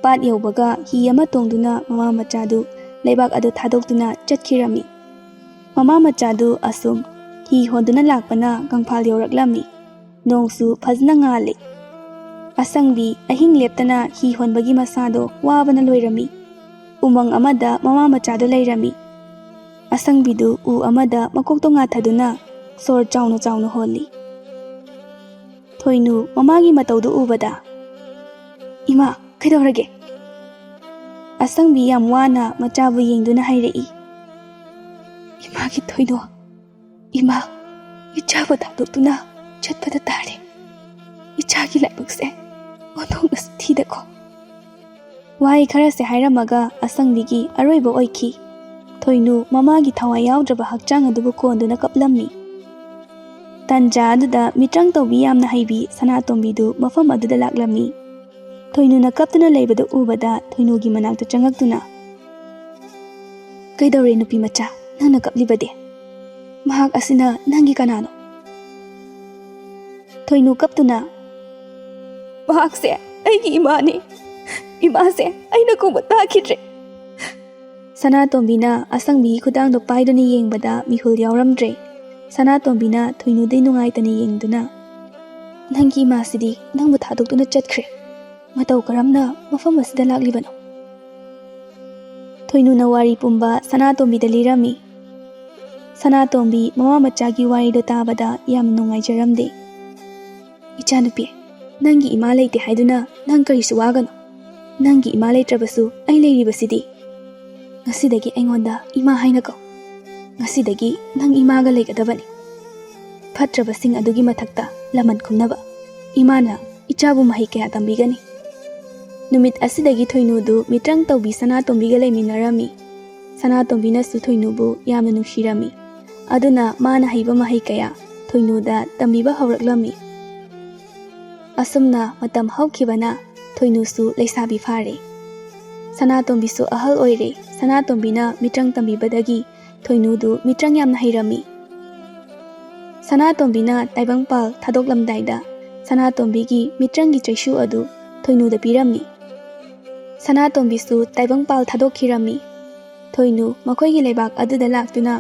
ꯄꯥꯠ ꯌꯧꯕꯒ ꯍꯤ ꯑꯃ ꯇꯣꯡꯗꯨꯅ ꯃꯃꯥ ꯃꯆꯥꯗꯨ ꯂꯩꯕꯥꯛ ꯑꯗꯨ ꯊꯥꯗꯣꯛꯇꯨꯅ ꯆꯠꯈꯤꯔꯝꯃꯤ꯫ ꯃꯃꯥ ꯃꯆꯥꯗꯨ ꯑꯁꯨꯝ ꯍꯤ ꯍꯣꯟꯗꯨꯅ ꯂꯥꯛꯄꯅ ꯀꯪꯐꯥꯜ ꯌꯧꯔꯛꯂꯝꯃꯤ꯫ ꯅꯣꯡꯁꯨ ꯐꯖꯅ ꯉꯥꯜꯂꯤ꯫ ꯑꯁꯪꯕꯤ ꯑꯍꯤꯡ ꯂꯦꯞꯇꯅ ꯍꯤ ꯍꯣꯟꯕꯒꯤ ꯃꯁꯥꯗꯣ ꯋꯥꯕꯅ ꯂꯣꯏꯔꯝꯃꯤ꯫ ꯎꯃꯪ ꯑꯃꯗ ꯃꯃꯥ ꯃꯆꯥꯗꯨ ꯂꯩꯔꯝꯃꯤ꯫ ꯑꯁꯪꯕꯤꯗꯨ ꯎ ꯑꯃꯗ ꯃꯀꯣꯛꯇꯣ ꯉꯥꯊꯗꯨꯅ ꯁꯣꯔ ꯆꯥꯎꯅ ꯆꯥꯎꯅ ꯍꯣꯜꯂꯤ꯫ ꯊꯣꯏꯅꯨ ꯃꯃꯥꯒꯤ ꯃꯇꯧꯗꯨ ꯎꯕꯗ, "ꯏꯃꯥ, ꯀꯩꯗꯧꯔꯒꯦ?" ꯑꯁꯪꯕꯤ ꯌꯥꯝ ꯋꯥꯅ ꯃꯆꯥꯕꯨ ꯌꯦꯡꯗꯨꯅ ꯍꯥꯏꯔꯛꯏ, "ꯏꯃꯥꯒꯤ ꯊꯣꯏꯅꯨ, ꯏꯃꯥ, ꯏꯆꯥꯕꯨ ꯊꯥꯗꯣꯛꯇꯨꯅ ꯆꯠꯄꯗ ꯇꯥꯔꯦ꯫ ꯏꯆꯥꯒꯤ ꯂꯥꯏꯕꯛꯁꯦ ꯑꯣꯟꯊꯣꯛꯅꯁꯨ ꯊꯤꯗꯀꯣ꯫" ꯋꯥꯍꯩ ꯈꯔꯁꯦ ꯍꯥꯏꯔꯝꯃꯒ ꯑꯁꯪꯕꯤꯒꯤ ꯑꯔꯣꯏꯕ ꯑꯣꯏꯈꯤ꯫ ꯊꯣꯏꯅꯨ ꯃꯃꯥꯒꯤ ꯊꯋꯥꯏ ꯌꯥꯎꯗ꯭ꯔꯕ ꯍꯛꯆꯥꯡ ꯑꯗꯨꯕꯨ ꯀꯣꯟꯗꯨꯅ ꯀꯞꯂꯝꯃꯤ꯫ ꯇꯟꯖꯥ ꯑꯗꯨꯗ ꯃꯤꯇ꯭ꯔꯪ ꯇꯧꯕꯤ ꯌꯥꯝꯅ ꯍꯩꯕꯤ ꯁꯅꯥꯇꯣꯝꯕꯤꯗꯨ ꯃꯐꯝ ꯑꯗꯨꯗ ꯂꯥꯛꯂꯝꯃꯤ꯫ ꯊꯣꯏꯅꯨꯅ ꯀꯞꯇꯨꯅ ꯂꯩꯕꯗꯨ ꯎꯕꯗ ꯊꯣꯏꯅꯨꯒꯤ ꯃꯅꯥꯛꯇ ꯆꯪꯉꯛꯇꯨꯅ, "ꯀꯩꯗꯧꯔꯦ ꯅꯨꯄꯤ ꯃꯆꯥ, ꯅꯪꯅ ꯀꯞꯂꯤꯕꯗꯤ? ꯃꯍꯥꯛ ꯑꯁꯤꯅ ꯅꯪꯒꯤ ꯀꯅꯥꯅꯣ?" ꯊꯣꯏꯅꯨ ꯀꯞꯇꯨꯅ, "ꯃꯍꯥꯛꯁꯦ ꯑꯩꯒꯤ ꯏꯃꯥꯅꯤ꯫ ꯏꯃꯥꯁꯦ ꯑꯩꯅ ꯀꯧꯕ ꯇꯥꯈꯤꯗ꯭ꯔꯦ꯫" ꯁꯅꯥꯇꯣꯝꯕꯤꯅ ꯑꯁꯪꯕꯤꯒꯤ ꯈꯨꯗꯥꯡꯗꯣ ꯄꯥꯏꯗꯨꯅ ꯌꯦꯡꯕꯗ ꯃꯤꯍꯨꯜ ꯌꯥꯎꯔꯝꯗ꯭ꯔꯦ꯫ ꯁꯅꯥꯇꯣꯝꯕꯤꯅ ꯊꯣꯏꯅꯨꯗꯤ ꯅꯨꯡꯉꯥꯏꯇꯅ ꯌꯦꯡꯗꯨꯅ, "ꯅꯪꯒꯤ ꯏꯃꯥꯁꯤꯗꯤ ꯅꯪꯕꯨ ꯊꯥꯗꯣꯛꯇꯨꯅ ꯆꯠꯈ꯭ꯔꯦ꯫ ꯃꯇꯧ ꯀꯔꯝꯅ ꯃꯐꯝ ꯑꯁꯤꯗ ꯂꯥꯛꯂꯤꯕꯅꯣ?" ꯊꯣꯏꯅꯨꯅ ꯋꯥꯔꯤ ꯄꯨꯝꯕ ꯁꯅꯥꯇꯣꯝꯕꯤꯗ ꯂꯤꯔꯝꯃꯤ꯫ ꯁꯅꯥꯇꯣꯝꯕꯤ ꯃꯃꯥ ꯃꯆꯥꯒꯤ ꯋꯥꯔꯤꯗꯣ ꯇꯥꯕꯗ ꯌꯥꯝ ꯅꯨꯡꯉꯥꯏꯖꯔꯝꯗꯦ꯫ "ꯏꯆꯥꯅꯨꯄꯤ, ꯅꯪꯒꯤ ꯏꯃꯥ ꯂꯩꯇꯦ ꯍꯥꯏꯗꯨꯅ ꯅꯪ ꯀꯔꯤꯁꯨ ꯋꯥꯒꯅꯨ꯫ ꯅꯪꯒꯤ ꯏꯃꯥ ꯂꯩꯇ꯭ꯔꯕꯁꯨ ꯑꯩ ꯂꯩꯔꯤꯕꯁꯤꯗꯤ꯫ ꯉꯁꯤꯗꯒꯤ ꯑꯩꯉꯣꯟꯗ ꯏꯃꯥ ꯍꯥꯏꯅ ꯀꯧ꯫ ꯉꯁꯤꯗꯒꯤ ꯅꯪ ꯏꯃꯥꯒ ꯂꯩꯒꯗꯕꯅꯤ꯫ ꯐꯠꯇ꯭ꯔꯕꯁꯤꯡ ꯑꯗꯨꯒꯤ ꯃꯊꯛꯇ ꯂꯃꯟ ꯈꯨꯝꯅꯕ ꯏꯃꯥꯅ ꯏꯆꯥꯕꯨ ꯃꯍꯩ ꯀꯌꯥ ꯇꯝꯕꯤꯒꯅꯤ꯫" ꯅꯨꯃꯤꯠ ꯑꯁꯤꯗꯒꯤ ꯊꯣꯏꯅꯨꯗꯨ ꯃꯤꯇ꯭ꯔꯪ ꯇꯧꯕꯤ ꯁꯅꯥꯇꯣꯝꯕꯤꯒ ꯂꯩꯃꯤꯟꯅꯔꯝꯃꯤ꯫ ꯁꯅꯥꯇꯣꯝꯕꯤꯅꯁꯨ ꯊꯣꯏꯅꯨꯕꯨ ꯌꯥꯝꯅ ꯅꯨꯡꯁꯤꯔꯝꯃꯤ꯫ ꯑꯗꯨꯅ ꯃꯥꯅ ꯍꯩꯕ ꯃꯍꯩ ꯀꯌꯥ ꯊꯣꯏꯅꯨꯗ ꯇꯝꯕꯤꯕ ꯍꯧꯔꯛꯂꯝꯃꯤ꯫ ꯑꯁꯨꯝꯅ ꯃꯇꯝ ꯍꯧꯈꯤꯕꯅ ꯊꯣꯏꯅꯨꯁꯨ ꯂꯩꯁꯥꯕꯤ ꯐꯥꯔꯦ꯫ ꯁꯅꯥꯇꯣꯝꯕꯤꯁꯨ ꯑꯍꯜ ꯑꯣꯏꯔꯦ꯫ ꯁꯅꯥꯇꯣꯝꯕꯤꯅ ꯃꯤꯇ꯭ꯔꯪ ꯇꯝꯕꯤꯕꯗꯒꯤ ꯊꯣꯏꯅꯨꯗꯨ ꯃꯤꯇ꯭ꯔꯪ ꯌꯥꯝꯅ ꯍꯩꯔꯝꯃꯤ꯫ ꯁꯅꯥꯇꯣꯝꯕꯤꯅ ꯇꯥꯏꯕꯪꯄꯥꯜ ꯊꯥꯗꯣꯛꯂꯝꯗꯥꯏꯗ ꯁꯅꯥꯇꯣꯝꯕꯤꯒꯤ ꯃꯤꯇ꯭ꯔꯪꯒꯤ ꯆꯩꯁꯨ ꯑꯗꯨ ꯊꯣꯏꯅꯨꯗ ꯄꯤꯔꯝꯃꯤ꯫ ꯁꯅꯥꯇꯣꯝꯕꯤꯁꯨ ꯇꯥꯏꯕꯪꯄꯥꯜ ꯊꯥꯗꯣꯛꯈꯤꯔꯝꯃꯤ꯫ ꯊꯣꯏꯅꯨ ꯃꯈꯣꯏꯒꯤ ꯂꯩꯕꯥꯛ ꯑꯗꯨꯗ ꯂꯥꯛꯇꯨꯅ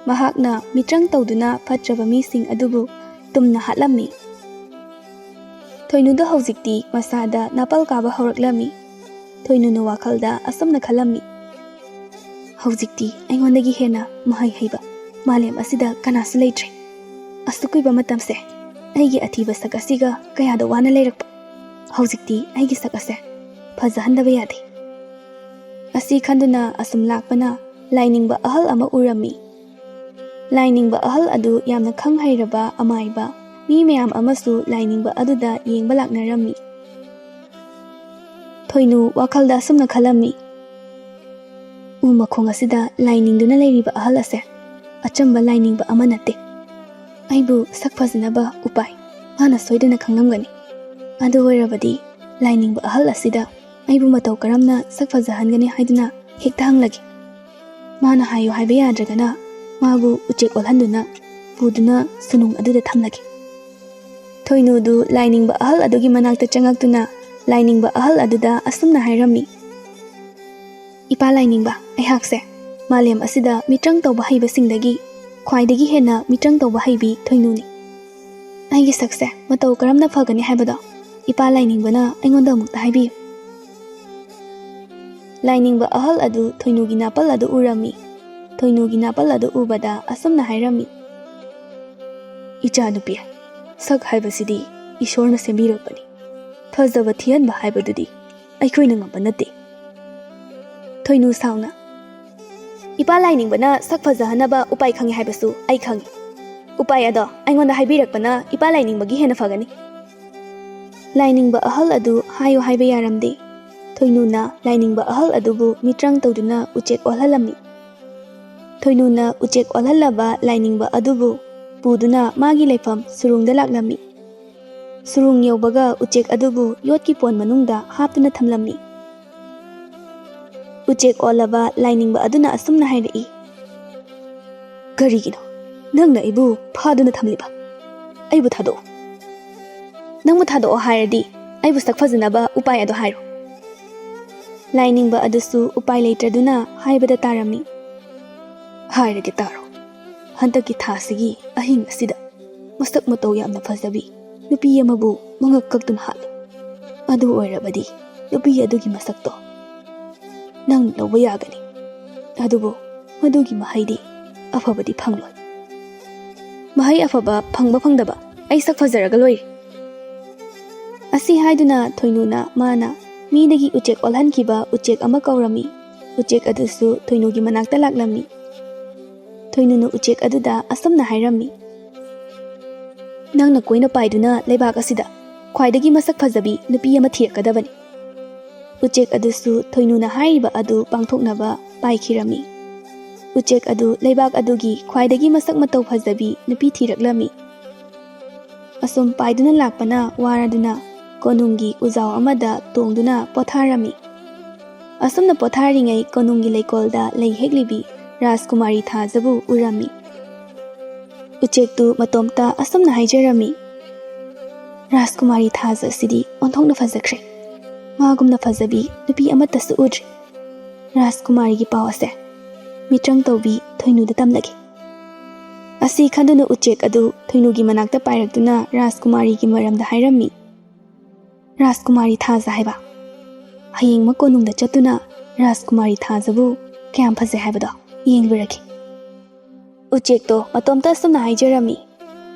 ꯃꯍꯥꯛꯅ ꯃꯤꯇ꯭ꯔꯪ ꯇꯧꯗꯨꯅ ꯐꯠꯇ꯭ꯔꯕ ꯃꯤꯁꯤꯡ ꯑꯗꯨꯕꯨ ꯇꯨꯝꯅ ꯍꯥꯠꯂꯝꯃꯤ꯫ ꯊꯣꯏꯅꯨꯗꯣ ꯍꯧꯖꯤꯛꯇꯤ ꯃꯁꯥꯗ ꯅꯥꯄꯜ ꯀꯥꯕ ꯍꯧꯔꯛꯂꯝꯃꯤ꯫ ꯊꯣꯏꯅꯨꯅ ꯋꯥꯈꯜꯗ ꯑꯁꯨꯝꯅ ꯈꯜꯂꯝꯃꯤ, "ꯍꯧꯖꯤꯛꯇꯤ ꯑꯩꯉꯣꯟꯗꯒꯤ ꯍꯦꯟꯅ ꯃꯍꯩ ꯍꯩꯕ ꯃꯥꯂꯦꯝ ꯑꯁꯤꯗ ꯀꯅꯥꯁꯨ ꯂꯩꯇ꯭ꯔꯦ꯫ ꯑꯁꯨꯛ ꯀꯨꯏꯕ ꯃꯇꯝꯁꯦ ꯑꯩꯒꯤ ꯑꯊꯤꯕ ꯁꯛ ꯑꯁꯤꯒ ꯀꯌꯥꯗ ꯋꯥꯅ ꯂꯩꯔꯛꯄ꯫ ꯍꯧꯖꯤꯛꯇꯤ ꯑꯩꯒꯤ ꯁꯛ ꯑꯁꯦ ꯐꯖꯍꯟꯗꯕ ꯌꯥꯗꯦ꯫ ꯑꯁꯤ ꯈꯟꯗꯨꯅ ꯑꯁꯨꯝ ꯂꯥꯛꯄꯅ ꯂꯥꯏꯅꯤꯡꯕ ꯑꯍꯜ ꯑꯃ ꯎꯔꯝꯃꯤ꯫ ꯂꯥꯏꯅꯤꯡꯕ ꯑꯍꯜ ꯑꯗꯨ ꯌꯥꯝꯅ ꯈꯪ ꯍꯩꯔꯕ ꯑꯃꯥꯏꯕ ꯃꯤ ꯃꯌꯥꯝ ꯑꯃꯁꯨ ꯂꯥꯏꯅꯤꯡꯕ ꯑꯗꯨꯗ ꯌꯦꯡꯕ ꯂꯥꯛꯅꯔꯝꯃꯤ꯫ ꯊꯣꯏꯅꯨ ꯋꯥꯈꯜꯗ ꯑꯁꯨꯝꯅ ꯈꯜꯂꯝꯃꯤ, "ꯎ ꯃꯈꯣꯡ ꯑꯁꯤꯗ ꯂꯥꯏꯅꯤꯡꯗꯨꯅ ꯂꯩꯔꯤꯕ ꯑꯍꯜ ꯑꯁꯦ ꯑꯆꯝꯕ ꯂꯥꯏꯅꯤꯡꯕ ꯑꯃ ꯅꯠꯇꯦ꯫ ꯑꯩꯕꯨ ꯁꯛ ꯐꯖꯅꯕ ꯎꯄꯥꯏ ꯃꯥꯅ ꯁꯣꯏꯗꯅ ꯈꯪꯂꯝꯒꯅꯤ꯫ ꯑꯗꯨ ꯑꯣꯏꯔꯕꯗꯤ ꯂꯥꯏꯅꯤꯡꯕ ꯑꯍꯜ ꯑꯁꯤꯗ ꯑꯩꯕꯨ ꯃꯇꯧ ꯀꯔꯝꯅ ꯁꯛ ꯐꯖꯍꯟꯒꯅꯤ ꯍꯥꯏꯗꯨꯅ ꯍꯦꯛꯇ ꯍꯪꯂꯒꯦ꯫ ꯃꯥꯅ ꯍꯥꯏꯌꯨ ꯍꯥꯏꯕ ꯌꯥꯗ꯭ꯔꯒꯅ ꯃꯥꯕꯨ ꯎꯆꯦꯛ ꯑꯣꯜꯍꯟꯗꯨꯅ ꯄꯨꯗꯨꯅ ꯁꯨꯅꯨꯡ ꯑꯗꯨꯗ ꯊꯝꯂꯒꯦ꯫" ꯊꯣꯏꯅꯨꯗꯨ ꯂꯥꯏꯅꯤꯡꯕ ꯑꯍꯜ ꯑꯗꯨꯒꯤ ꯃꯅꯥꯛꯇ ꯆꯪꯉꯛꯇꯨꯅ ꯂꯥꯏꯅꯤꯡꯕ ꯑꯍꯜ ꯑꯗꯨꯗ ꯑꯁꯨꯝꯅ ꯍꯥꯏꯔꯝꯃꯤ, "ꯏꯄꯥ ꯂꯥꯏꯅꯤꯡꯕ, ꯑꯩꯍꯥꯛꯁꯦ ꯃꯥꯂꯦꯝ ꯑꯁꯤꯗ ꯃꯤꯇ꯭ꯔꯪ ꯇꯧꯕ ꯍꯩꯕꯁꯤꯡꯗꯒꯤ ꯈ꯭ꯋꯥꯏꯗꯒꯤ ꯍꯦꯟꯅ ꯃꯤꯇ꯭ꯔꯪ ꯇꯧꯕ ꯍꯩꯕꯤ ꯊꯣꯏꯅꯨꯅꯤ꯫ ꯑꯩꯒꯤ ꯁꯛꯁꯦ ꯃꯇꯧ ꯀꯔꯝꯅ ꯐꯒꯅꯤ ꯍꯥꯏꯕꯗꯣ ꯏꯄꯥ ꯂꯥꯏꯅꯤꯡꯕꯅ ꯑꯩꯉꯣꯟꯗ ꯑꯃꯨꯛꯇ ꯍꯥꯏꯕꯤꯌꯨ꯫" ꯂꯥꯏꯅꯤꯡꯕ ꯑꯍꯜ ꯑꯗꯨ ꯊꯣꯏꯅꯨꯒꯤ ꯅꯥꯄꯜ ꯑꯗꯨ ꯎꯔꯝꯃꯤ꯫ ꯊꯣꯏꯅꯨꯒꯤ ꯅꯥꯄꯜ ꯑꯗꯨ ꯎꯕꯗ ꯑꯁꯨꯝꯅ ꯍꯥꯏꯔꯝꯃꯤ, "ꯏꯆꯥꯅꯨꯄꯤ, ꯁꯛ ꯍꯥꯏꯕꯁꯤꯗꯤ ꯏꯁꯣꯔꯅ ꯁꯦꯝꯕꯤꯔꯛꯄꯅꯤ꯫ ꯐꯖꯕ ꯊꯤꯍꯟꯕ ꯍꯥꯏꯕꯗꯨꯗꯤ ꯑꯩꯈꯣꯏꯅ ꯉꯝꯕ ꯅꯠꯇꯦ꯫" ꯊꯣꯏꯅꯨ ꯁꯥꯎꯅ, "ꯏꯄꯥ ꯂꯥꯏꯅꯤꯡꯕꯅ ꯁꯛ ꯐꯖꯍꯟꯅꯕ ꯎꯄꯥꯏ ꯈꯪꯉꯤ ꯍꯥꯏꯕꯁꯨ ꯑꯩ ꯈꯪꯉꯤ꯫ ꯎꯄꯥꯏ ꯑꯗꯣ ꯑꯩꯉꯣꯟꯗ ꯍꯥꯏꯕꯤꯔꯛꯄꯅ ꯏꯄꯥ ꯂꯥꯏꯅꯤꯡꯕꯒꯤ ꯍꯦꯟꯅ ꯐꯒꯅꯤ꯫" ꯂꯥꯏꯅꯤꯡꯕ ꯑꯍꯜ ꯑꯗꯨ ꯍꯥꯏꯌꯨ ꯍꯥꯏꯕ ꯌꯥꯔꯝꯗꯦ꯫ ꯊꯣꯏꯅꯨꯅ ꯂꯥꯏꯅꯤꯡꯕ ꯑꯍꯜ ꯑꯗꯨꯕꯨ ꯃꯤꯇ꯭ꯔꯪ ꯇꯧꯗꯨꯅ ꯎꯆꯦꯛ ꯑꯣꯜꯍꯜꯂꯝꯃꯤ꯫ ꯊꯣꯏꯅꯨꯅ ꯎꯆꯦꯛ ꯑꯣꯜꯍꯜꯂꯕ ꯂꯥꯏꯅꯤꯡꯕ ꯑꯗꯨꯕꯨ ꯄꯨꯗꯨꯅ ꯃꯥꯒꯤ ꯂꯩꯐꯝ ꯁꯨꯔꯨꯡꯗ ꯂꯥꯛꯂꯝꯃꯤ꯫ ꯁꯨꯔꯨꯡ ꯌꯧꯕꯒ ꯎꯆꯦꯛ ꯑꯗꯨꯕꯨ ꯌꯣꯠꯀꯤ ꯄꯣꯟ ꯃꯅꯨꯡꯗ ꯍꯥꯞꯇꯨꯅ ꯊꯝꯂꯝꯃꯤ꯫ ꯎꯆꯦꯛ ꯑꯣꯜꯂꯕ ꯂꯥꯏꯅꯤꯡꯕ ꯑꯗꯨꯅ ꯑꯁꯨꯝꯅ ꯍꯥꯏꯔꯛꯏ, "ꯀꯔꯤꯒꯤꯅꯣ ꯅꯪꯅ ꯑꯩꯕꯨ ꯐꯥꯗꯨꯅ ꯊꯝꯂꯤꯕ? ꯑꯩꯕꯨ ꯊꯥꯗꯣꯛꯎ꯫ ꯅꯪꯕꯨ ꯊꯥꯗꯣꯛꯑꯣ ꯍꯥꯏꯔꯗꯤ ꯑꯩꯕꯨ ꯁꯛ ꯐꯖꯅꯕ ꯎꯄꯥꯏ ꯑꯗꯨ ꯍꯥꯏꯔꯣ꯫" ꯂꯥꯏꯅꯤꯡꯕ ꯑꯗꯨꯁꯨ ꯎꯄꯥꯏ ꯂꯩꯇ꯭ꯔꯗꯨꯅ ꯍꯥꯏꯕꯗ ꯇꯥꯔꯝꯃꯤ, "ꯍꯥꯏꯔꯒꯦ ꯇꯥꯔꯣ꯫ ꯍꯟꯗꯛꯀꯤ ꯊꯥꯁꯤꯒꯤ ꯑꯍꯤꯡ ꯑꯁꯤꯗ ꯃꯁꯛ ꯃꯇꯧ ꯌꯥꯝꯅ ꯐꯖꯕꯤ ꯅꯨꯄꯤ ꯑꯃꯕꯨ ꯃꯉꯛ ꯀꯛꯇꯨꯅ ꯍꯥꯠꯂꯨ꯫ ꯑꯗꯨ ꯑꯣꯏꯔꯕꯗꯤ ꯅꯨꯄꯤ ꯑꯗꯨꯒꯤ ꯃꯁꯛꯇꯣ ꯅꯪ ꯂꯧꯕ ꯌꯥꯒꯅꯤ꯫ ꯑꯗꯨꯕꯨ ꯃꯗꯨꯒꯤ ꯃꯍꯩꯗꯤ ꯑꯐꯕꯗꯤ ꯐꯪꯂꯣꯏ꯫ ꯃꯍꯩ ꯑꯐꯕ ꯐꯪꯕ ꯐꯪꯗꯕ ꯑꯩ ꯁꯛ ꯐꯖꯔꯒ ꯂꯣꯏꯔꯦ꯫ ꯑꯁꯤ ꯍꯥꯏꯗꯨꯅ ꯊꯣꯏꯅꯨꯅ ꯃꯥꯅ ꯃꯤꯗꯒꯤ ꯎꯆꯦꯛ ꯑꯣꯜꯍꯟꯈꯤꯕ ꯎꯆꯦꯛ ꯑꯃ ꯀꯧꯔꯝꯃꯤ꯫ ꯎꯆꯦꯛ ꯑꯗꯨꯁꯨ ꯊꯣꯏꯅꯨꯒꯤ ꯃꯅꯥꯛꯇ ꯂꯥꯛꯂꯝꯃꯤ꯫ ꯊꯣꯏꯅꯨꯅ ꯎꯆꯦꯛ ꯑꯗꯨꯗ ꯑꯁꯨꯝꯅ ꯍꯥꯏꯔꯝꯃꯤ, "ꯅꯪꯅ ꯀꯣꯏꯅ ꯄꯥꯏꯗꯨꯅ ꯂꯩꯕꯥꯛ ꯑꯁꯤꯗ ꯈ꯭ꯋꯥꯏꯗꯒꯤ ꯃꯁꯛ ꯐꯖꯕꯤ ꯅꯨꯄꯤ ꯑꯃ ꯊꯤꯔꯛꯀꯗꯕꯅꯤ꯫" ꯎꯆꯦꯛ ꯑꯗꯨꯁꯨ ꯊꯣꯏꯅꯨꯅ ꯍꯥꯏꯔꯤꯕ ꯑꯗꯨ ꯄꯥꯡꯊꯣꯛꯅꯕ ꯄꯥꯏꯈꯤꯔꯝꯃꯤ꯫ ꯎꯆꯦꯛ ꯑꯗꯨ ꯂꯩꯕꯥꯛ ꯑꯗꯨꯒꯤ ꯈ꯭ꯋꯥꯏꯗꯒꯤ ꯃꯁꯛ ꯃꯇꯧ ꯐꯖꯕꯤ ꯅꯨꯄꯤ ꯊꯤꯔꯛꯂꯝꯃꯤ꯫ ꯑꯁꯨꯝ ꯄꯥꯏꯗꯨꯅ ꯂꯥꯛꯄꯅ ꯋꯥꯔꯗꯨꯅ ꯀꯣꯅꯨꯡꯒꯤ ꯎꯖꯥꯎ ꯑꯃꯗ ꯇꯣꯡꯗꯨꯅ ꯄꯣꯊꯥꯔꯝꯃꯤ꯫ ꯑꯁꯨꯝꯅ ꯄꯣꯊꯥꯔꯤꯉꯩ ꯀꯣꯅꯨꯡꯒꯤ ꯂꯩꯀꯣꯜꯗ ꯂꯩ ꯍꯦꯛꯂꯤꯕꯤ ꯔꯥꯖꯀꯨꯃꯥꯔꯤ ꯊꯥꯖꯕꯨ ꯎꯔꯝꯃꯤ꯫ ꯎꯆꯦꯛꯇꯨ ꯃꯇꯣꯝꯇ ꯑꯁꯨꯝꯅ ꯍꯥꯏꯖꯔꯝꯃꯤ, "ꯔꯥꯖꯀꯨꯃꯥꯔꯤ ꯊꯥꯖ ꯑꯁꯤꯗꯤ ꯑꯣꯟꯊꯣꯛꯅ ꯐꯖꯈ꯭ꯔꯦ꯫ ꯃꯥꯒꯨꯝꯅ ꯐꯖꯕꯤ ꯅꯨꯄꯤ ꯑꯃꯠꯇꯁꯨ ꯎꯗ꯭ꯔꯤ꯫ ꯔꯥꯖꯀꯨꯃꯥꯔꯤꯒꯤ ꯄꯥꯎ ꯑꯁꯦ ꯃꯤꯇ꯭ꯔꯪ ꯇꯧꯕꯤ ꯊꯣꯏꯅꯨꯗ ꯇꯝꯂꯒꯦ꯫" ꯑꯁꯤ ꯈꯟꯗꯨꯅ ꯎꯆꯦꯛ ꯑꯗꯨ ꯊꯣꯏꯅꯨꯒꯤ ꯃꯅꯥꯛꯇ ꯄꯥꯏꯔꯛꯇꯨꯅ ꯔꯥꯖꯀꯨꯃꯥꯔꯤꯒꯤ ꯃꯔꯝꯗ ꯍꯥꯏꯔꯝꯃꯤ꯫ "ꯔꯥꯖꯀꯨꯃꯥꯔꯤ ꯊꯥꯖ ꯍꯥꯏꯕ, ꯍꯌꯦꯡꯃꯛ ꯀꯣꯅꯨꯡꯗ ꯆꯠꯇꯨꯅ ꯔꯥꯖꯀꯨꯃꯥꯔꯤ ꯊꯥꯖꯕꯨ ꯀꯌꯥꯝ ꯐꯖꯩ ꯍꯥꯏꯕꯗꯣ ꯌꯦꯡꯂꯨꯔꯒꯦ꯫" ꯎꯆꯦꯛꯇꯣ ꯃꯇꯣꯝꯇ ꯑꯁꯨꯝꯅ ꯍꯥꯏꯖꯔꯝꯃꯤ,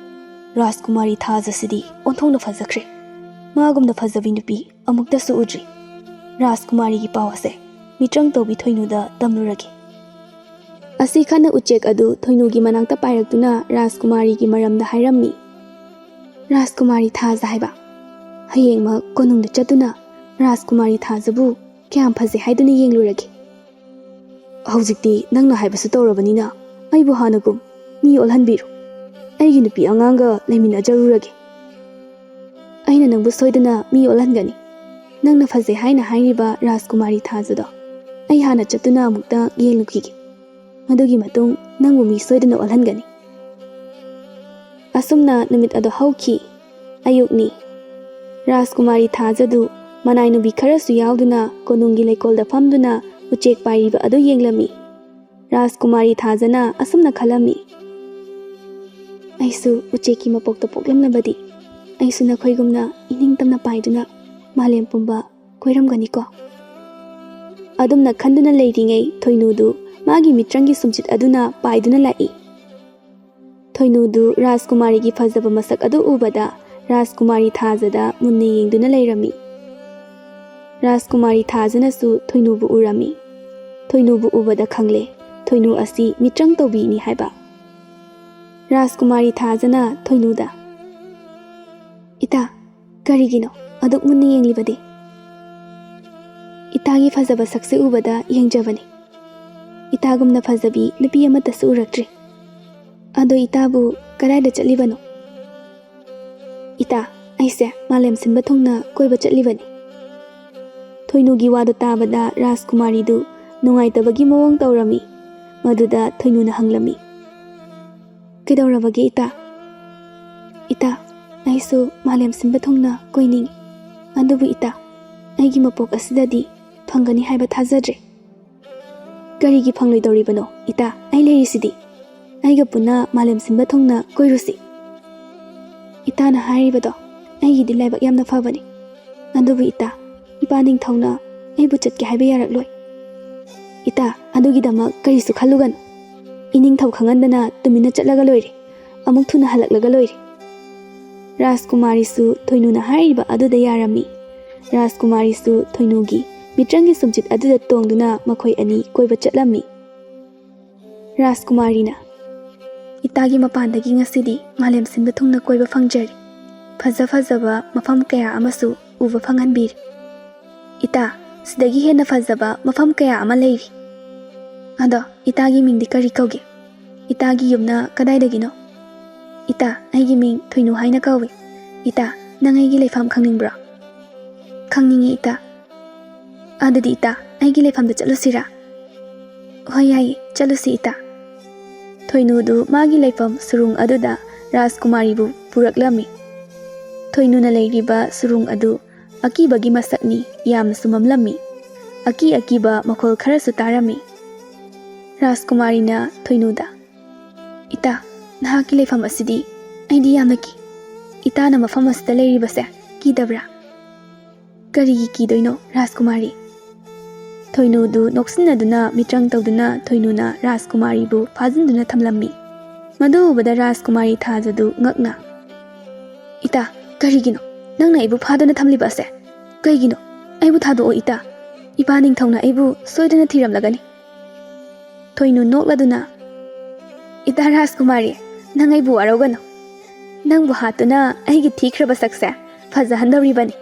"ꯔꯥꯖꯀꯨꯃꯥꯔꯤ ꯊꯥꯖ ꯑꯁꯤꯗꯤ ꯑꯣꯟꯊꯣꯛꯅ ꯐꯖꯈ꯭ꯔꯦ꯫ ꯃꯥꯒꯨꯝꯅ ꯐꯖꯕꯤ ꯅꯨꯄꯤ ꯑꯃꯨꯛꯇꯁꯨ ꯎꯗ꯭ꯔꯤ꯫ ꯔꯥꯖꯀꯨꯃꯥꯔꯤꯒꯤ ꯄꯥꯎ ꯑꯁꯦ ꯃꯤꯇ꯭ꯔꯪ ꯇꯧꯕꯤ ꯊꯣꯏꯅꯨꯗ ꯇꯝꯂꯨꯔꯒꯦ꯫" ꯑꯁꯤ ꯈꯟꯅ ꯎꯆꯦꯛ ꯑꯗꯨ ꯊꯣꯏꯅꯨꯒꯤ ꯃꯅꯥꯛꯇ ꯄꯥꯏꯔꯛꯇꯨꯅ ꯔꯥꯖꯀꯨꯃꯥꯔꯤꯒꯤ ꯃꯔꯝꯗ ꯍꯥꯏꯔꯝꯃꯤ꯫ "ꯔꯥꯖꯀꯨꯃꯥꯔꯤ ꯊꯥꯖ ꯍꯥꯏꯕ, ꯍꯌꯦꯡꯃꯛ ꯀꯣꯅꯨꯡꯗ ꯆꯠꯇꯨꯅ ꯔꯥꯖꯀꯨꯃꯥꯔꯤ ꯊꯥꯖꯕꯨ ꯀꯌꯥꯝ ꯐꯖꯩ ꯍꯥꯏꯗꯨꯅ ꯌꯦꯡꯂꯨꯔꯒꯦ꯫ ꯍꯧꯖꯤꯛꯇꯤ ꯅꯪꯅ ꯍꯥꯏꯕꯁꯨ ꯇꯧꯔꯕꯅꯤꯅ ꯑꯩꯕꯨ ꯍꯥꯟꯅꯒꯨꯝ ꯃꯤ ꯑꯣꯜꯍꯟꯕꯤꯔꯣ꯫ ꯑꯩꯒꯤ ꯅꯨꯄꯤ ꯑꯉꯥꯡꯒ ꯂꯩꯃꯤꯟꯅꯖꯔꯨꯔꯒꯦ꯫ ꯑꯩꯅ ꯅꯪꯕꯨ ꯁꯣꯏꯗꯅ ꯃꯤ ꯑꯣꯜꯍꯟꯒꯅꯤ꯫ ꯅꯪꯅ ꯐꯖꯩ ꯍꯥꯏꯅ ꯍꯥꯏꯔꯤꯕ ꯔꯥꯖꯀꯨꯃꯥꯔꯤ ꯊꯥꯖꯗꯣ ꯑꯩ ꯍꯥꯟꯅ ꯆꯠꯇꯨꯅ ꯑꯃꯨꯛꯇ ꯌꯦꯡꯂꯨꯈꯤꯒꯦ꯫ ꯃꯗꯨꯒꯤ ꯃꯇꯨꯡ ꯅꯪꯕꯨ ꯃꯤ ꯁꯣꯏꯗꯅ ꯑꯣꯜꯍꯟꯒꯅꯤ꯫" ꯑꯁꯨꯝꯅ ꯅꯨꯃꯤꯠ ꯑꯗꯨ ꯍꯧꯈꯤ꯫ ꯑꯌꯨꯛꯅꯤ꯫ ꯔꯥꯖꯀꯨꯃꯥꯔꯤ ꯊꯥꯖꯗꯨ ꯃꯅꯥꯏ ꯅꯨꯄꯤ ꯈꯔꯁꯨ ꯌꯥꯎꯗꯨꯅ ꯀꯣꯅꯨꯡꯒꯤ ꯂꯩꯀꯣꯜꯗ ꯐꯝꯗꯨꯅ ꯎꯆꯦꯛ ꯄꯥꯏꯔꯤꯕ ꯑꯗꯨ ꯌꯦꯡꯂꯝꯃꯤ꯫ ꯔꯥꯖꯀꯨꯃꯥꯔꯤ ꯊꯥꯖꯅ ꯑꯁꯨꯝꯅ ꯈꯜꯂꯝꯃꯤ, "ꯑꯩꯁꯨ ꯎꯆꯦꯛꯀꯤ ꯃꯄꯣꯛꯇ ꯄꯣꯛꯂꯝꯂꯕꯗꯤ ꯑꯩꯁꯨ ꯅꯈꯣꯏꯒꯨꯝꯅ ꯏꯅꯤꯡꯇꯝꯅ ꯄꯥꯏꯗꯨꯅ ꯃꯥꯂꯦꯝ ꯄꯨꯝꯕ ꯀꯣꯏꯔꯝꯒꯅꯤꯀꯣ꯫" ꯑꯗꯨꯝꯅ ꯈꯟꯗꯨꯅ ꯂꯩꯔꯤꯉꯩ ꯊꯣꯏꯅꯨꯗꯨ ꯃꯥꯒꯤ ꯃꯤꯇ꯭ꯔꯪꯒꯤ ꯁꯨꯝꯆꯤꯠ ꯑꯗꯨꯅ ꯄꯥꯏꯗꯨꯅ ꯂꯥꯛꯏ꯫ ꯊꯣꯏꯅꯨꯗꯨ ꯔꯥꯖꯀꯨꯃꯥꯔꯤꯒꯤ ꯐꯖꯕ ꯃꯁꯛ ꯑꯗꯨ ꯎꯕꯗ ꯔꯥꯖꯀꯨꯃꯥꯔꯤ ꯊꯥꯖꯗ ꯃꯨꯟꯅ ꯌꯦꯡꯗꯨꯅ ꯂꯩꯔꯝꯃꯤ꯫ ꯔꯥꯖꯀꯨꯃꯥꯔꯤ ꯊꯥꯖꯅꯁꯨ ꯊꯣꯏꯅꯨꯕꯨ ꯎꯔꯝꯃꯤ꯫ ꯊꯣꯏꯅꯨꯕꯨ ꯎꯕꯗ ꯈꯪꯂꯦ, ꯊꯣꯏꯅꯨ ꯑꯁꯤ ꯃꯤꯇ꯭ꯔꯪ ꯇꯧꯕꯤꯅꯤ ꯍꯥꯏꯕ꯫ ꯔꯥꯖꯀꯨꯃꯥꯔꯤ ꯊꯥꯖꯅ ꯊꯣꯏꯅꯨꯗ, "ꯏꯇꯥ, ꯀꯔꯤꯒꯤꯅꯣ ꯑꯗꯨꯛ ꯃꯨꯟꯅ ꯌꯦꯡꯂꯤꯕꯗꯤ?" "ꯏꯇꯥꯒꯤ ꯐꯖꯕ ꯁꯛꯁꯦ ꯎꯕꯗ ꯌꯦꯡꯖꯕꯅꯤ꯫ ꯏꯇꯥꯒꯨꯝꯅ ꯐꯖꯕꯤ ꯅꯨꯄꯤ ꯑꯃꯠꯇꯁꯨ ꯎꯔꯛꯇ꯭ꯔꯤ꯫ ꯑꯗꯣ ꯏꯇꯥꯕꯨ ꯀꯗꯥꯏꯗ ꯆꯠꯂꯤꯕꯅꯣ?" "ꯏꯇꯥ, ꯑꯩꯁꯦ ꯃꯥꯂꯦꯝ ꯁꯤꯟꯕ ꯊꯨꯡꯅ ꯀꯣꯏꯕ ꯆꯠꯂꯤꯕꯅꯤ꯫" ꯊꯣꯏꯅꯨꯒꯤ ꯋꯥꯗꯨ ꯇꯥꯕꯗ ꯔꯥꯖꯀꯨꯃꯥꯔꯤꯗꯨ ꯅꯨꯡꯉꯥꯏꯇꯕꯒꯤ ꯃꯑꯣꯡ ꯇꯧꯔꯝꯃꯤ꯫ ꯃꯗꯨꯗ ꯊꯣꯏꯅꯨꯅ ꯍꯪꯂꯝꯃꯤ, "ꯀꯩꯗꯧꯔꯕꯒꯦ ꯏꯇꯥ?" "ꯏꯇꯥ, ꯑꯩꯁꯨ ꯃꯥꯂꯦꯝ ꯁꯤꯟꯕ ꯊꯨꯡꯅ ꯀꯣꯏꯅꯤꯡꯏ꯫ ꯑꯗꯨꯕꯨ ꯏꯇꯥ, ꯑꯩꯒꯤ ꯃꯄꯣꯛ ꯑꯁꯤꯗꯗꯤ ꯐꯪꯒꯅꯤ ꯍꯥꯏꯕ ꯊꯥꯖꯗ꯭ꯔꯦ꯫" "ꯀꯔꯤꯒꯤ ꯐꯪꯂꯣꯏꯗꯧꯔꯤꯕꯅꯣ ꯏꯇꯥ? ꯑꯩ ꯂꯩꯔꯤꯁꯤꯗꯤ꯫ ꯑꯩꯒ ꯄꯨꯟꯅ ꯃꯥꯂꯦꯝ ꯁꯤꯟꯕ ꯊꯨꯡꯅ ꯀꯣꯏꯔꯨꯁꯤ꯫" "ꯏꯇꯥꯅ ꯍꯥꯏꯔꯤꯕꯗꯣ ꯑꯩꯒꯤꯗꯤ ꯂꯥꯏꯕꯛ ꯌꯥꯝꯅ ꯐꯕꯅꯤ꯫ ꯑꯗꯨꯕꯨ ꯏꯇꯥ, ꯏꯄꯥ ꯅꯤꯡꯊꯧꯅ ꯑꯩꯕꯨ ꯆꯠꯀꯦ ꯍꯥꯏꯕ ꯌꯥꯔꯛꯂꯣꯏ꯫" "ꯏꯇꯥ, ꯑꯗꯨꯒꯤꯗꯃꯛ ꯀꯔꯤꯁꯨ ꯈꯜꯂꯨꯒꯅꯨ꯫ ꯏꯅꯤꯡꯊꯧ ꯈꯪꯍꯟꯗꯅ ꯇꯨꯃꯤꯟꯅ ꯆꯠꯂꯒ ꯂꯣꯏꯔꯦ꯫ ꯑꯃꯨꯛ ꯊꯨꯅ ꯍꯜꯂꯛꯂꯒ ꯂꯣꯏꯔꯦ꯫" ꯔꯥꯖꯀꯨꯃꯥꯔꯤꯁꯨ ꯊꯣꯏꯅꯨꯅ ꯍꯥꯏꯔꯤꯕ ꯑꯗꯨꯗ ꯌꯥꯔꯝꯃꯤ꯫ ꯔꯥꯖꯀꯨꯃꯥꯔꯤꯁꯨ ꯊꯣꯏꯅꯨꯒꯤ ꯃꯤꯇ꯭ꯔꯪꯒꯤ ꯁꯨꯝꯆꯤꯠ ꯑꯗꯨꯗ ꯇꯣꯡꯗꯨꯅ ꯃꯈꯣꯏ ꯑꯅꯤ ꯀꯣꯏꯕ ꯆꯠꯂꯝꯃꯤ꯫ ꯔꯥꯖꯀꯨꯃꯥꯔꯤꯅ, "ꯏꯇꯥꯒꯤ ꯃꯄꯥꯟꯗꯒꯤ ꯉꯁꯤꯗꯤ ꯃꯥꯂꯦꯝ ꯁꯤꯟꯕ ꯊꯨꯡꯅ ꯀꯣꯏꯕ ꯐꯪꯖꯔꯦ꯫ ꯐꯖ ꯐꯖꯕ ꯃꯐꯝ ꯀꯌꯥ ꯑꯃꯁꯨ ꯎꯕ ꯐꯪꯍꯟꯕꯤꯔꯦ꯫ ꯏꯇꯥ, ꯁꯤꯗꯒꯤ ꯍꯦꯟꯅ ꯐꯖꯕ ꯃꯐꯝ ꯀꯌꯥ ꯑꯃ ꯂꯩꯔꯤ꯫ ꯑꯗꯣ ꯏꯇꯥꯒꯤ ꯃꯤꯡꯗꯤ ꯀꯔꯤ ꯀꯧꯒꯦ? ꯏꯇꯥꯒꯤ ꯌꯨꯝꯅ ꯀꯗꯥꯏꯗꯒꯤꯅꯣ?" "ꯏꯇꯥ, ꯑꯩꯒꯤ ꯃꯤꯡ ꯊꯣꯏꯅꯨ ꯍꯥꯏꯅ ꯀꯧꯏ꯫ ꯏꯇꯥ, ꯅꯪ ꯑꯩꯒꯤ ꯂꯩꯐꯝ ꯈꯪꯅꯤꯡꯕ꯭ꯔꯣ?" "ꯈꯪꯅꯤꯡꯉꯤ ꯏꯇꯥ꯫" "ꯑꯗꯨꯗꯤ ꯏꯇꯥ, ꯑꯩꯒꯤ ꯂꯩꯐꯝꯗ ꯆꯠꯂꯨꯁꯤꯔꯥ?" "ꯍꯣꯏ, ꯌꯥꯏꯌꯦ, ꯆꯠꯂꯨꯁꯤ ꯏꯇꯥ꯫" ꯊꯣꯏꯅꯨꯗꯨ ꯃꯥꯒꯤ ꯂꯩꯐꯝ ꯁꯨꯔꯨꯡ ꯑꯗꯨꯗ ꯔꯥꯖꯀꯨꯃꯥꯔꯤꯕꯨ ꯄꯨꯔꯛꯂꯝꯃꯤ꯫ ꯊꯣꯏꯅꯨꯅ ꯂꯩꯔꯤꯕ ꯁꯨꯔꯨꯡ ꯑꯗꯨ ꯑꯀꯤꯕꯒꯤ ꯃꯁꯛꯅꯤ, ꯌꯥꯝꯅꯁꯨ ꯃꯝꯂꯝꯃꯤ꯫ ꯑꯀꯤ ꯑꯀꯤꯕ ꯃꯈꯣꯜ ꯈꯔꯁꯨ ꯇꯥꯔꯝꯃꯤ꯫ ꯔꯥꯖꯀꯨꯃꯥꯔꯤꯅ ꯊꯣꯏꯅꯨꯗ, "ꯏꯇꯥ, ꯅꯍꯥꯛꯀꯤ ꯂꯩꯐꯝ ꯑꯁꯤꯗꯤ ꯑꯩꯗꯤ ꯌꯥꯝꯅ ꯀꯤ꯫ ꯏꯇꯥꯅ ꯃꯐꯝ ꯑꯁꯤꯗ ꯂꯩꯔꯤꯕꯁꯦ ꯀꯤꯗꯕ꯭ꯔꯥ?" "ꯀꯔꯤꯒꯤ ꯀꯤꯗꯣꯏꯅꯣ ꯔꯥꯖꯀꯨꯃꯥꯔꯤ?" ꯊꯣꯏꯅꯨꯗꯨ ꯅꯣꯛꯁꯤꯟꯅꯗꯨꯅ ꯃꯤꯇ꯭ꯔꯪ ꯇꯧꯗꯨꯅ ꯊꯣꯏꯅꯨꯅ ꯔꯥꯖꯀꯨꯃꯥꯔꯤꯕꯨ ꯐꯥꯖꯤꯟꯗꯨꯅ ꯊꯝꯂꯝꯃꯤ꯫ ꯃꯗꯨ ꯎꯕꯗ ꯔꯥꯖꯀꯨꯃꯥꯔꯤ ꯊꯥꯖꯗꯨ ꯉꯛꯅ, "ꯏꯇꯥ, ꯀꯔꯤꯒꯤꯅꯣ ꯅꯪꯅ ꯑꯩꯕꯨ ꯐꯥꯗꯨꯅ ꯊꯝꯂꯤꯕ ꯑꯁꯦ? ꯀꯩꯒꯤꯅꯣ? ꯑꯩꯕꯨ ꯊꯥꯗꯣꯛꯑꯣ ꯏꯇꯥ꯫ ꯏꯄꯥ ꯅꯤꯡꯊꯧꯅ ꯑꯩꯕꯨ ꯁꯣꯏꯗꯅ ꯊꯤꯔꯝꯂꯒꯅꯤ꯫" ꯊꯣꯏꯅꯨ ꯅꯣꯛꯂꯗꯨꯅ, "ꯏꯇꯥ ꯔꯥꯖꯀꯨꯃꯥꯔꯤ, ꯅꯪ ꯑꯩꯕꯨ ꯋꯥꯔꯧꯒꯅꯨ꯫ ꯅꯪꯕꯨ ꯍꯥꯠꯇꯨꯅ ꯑꯩꯒꯤ ꯊꯤꯈ꯭ꯔꯕ ꯁꯛꯁꯦ ꯐꯖꯍꯟꯗꯧꯔꯤꯕꯅꯤ꯫"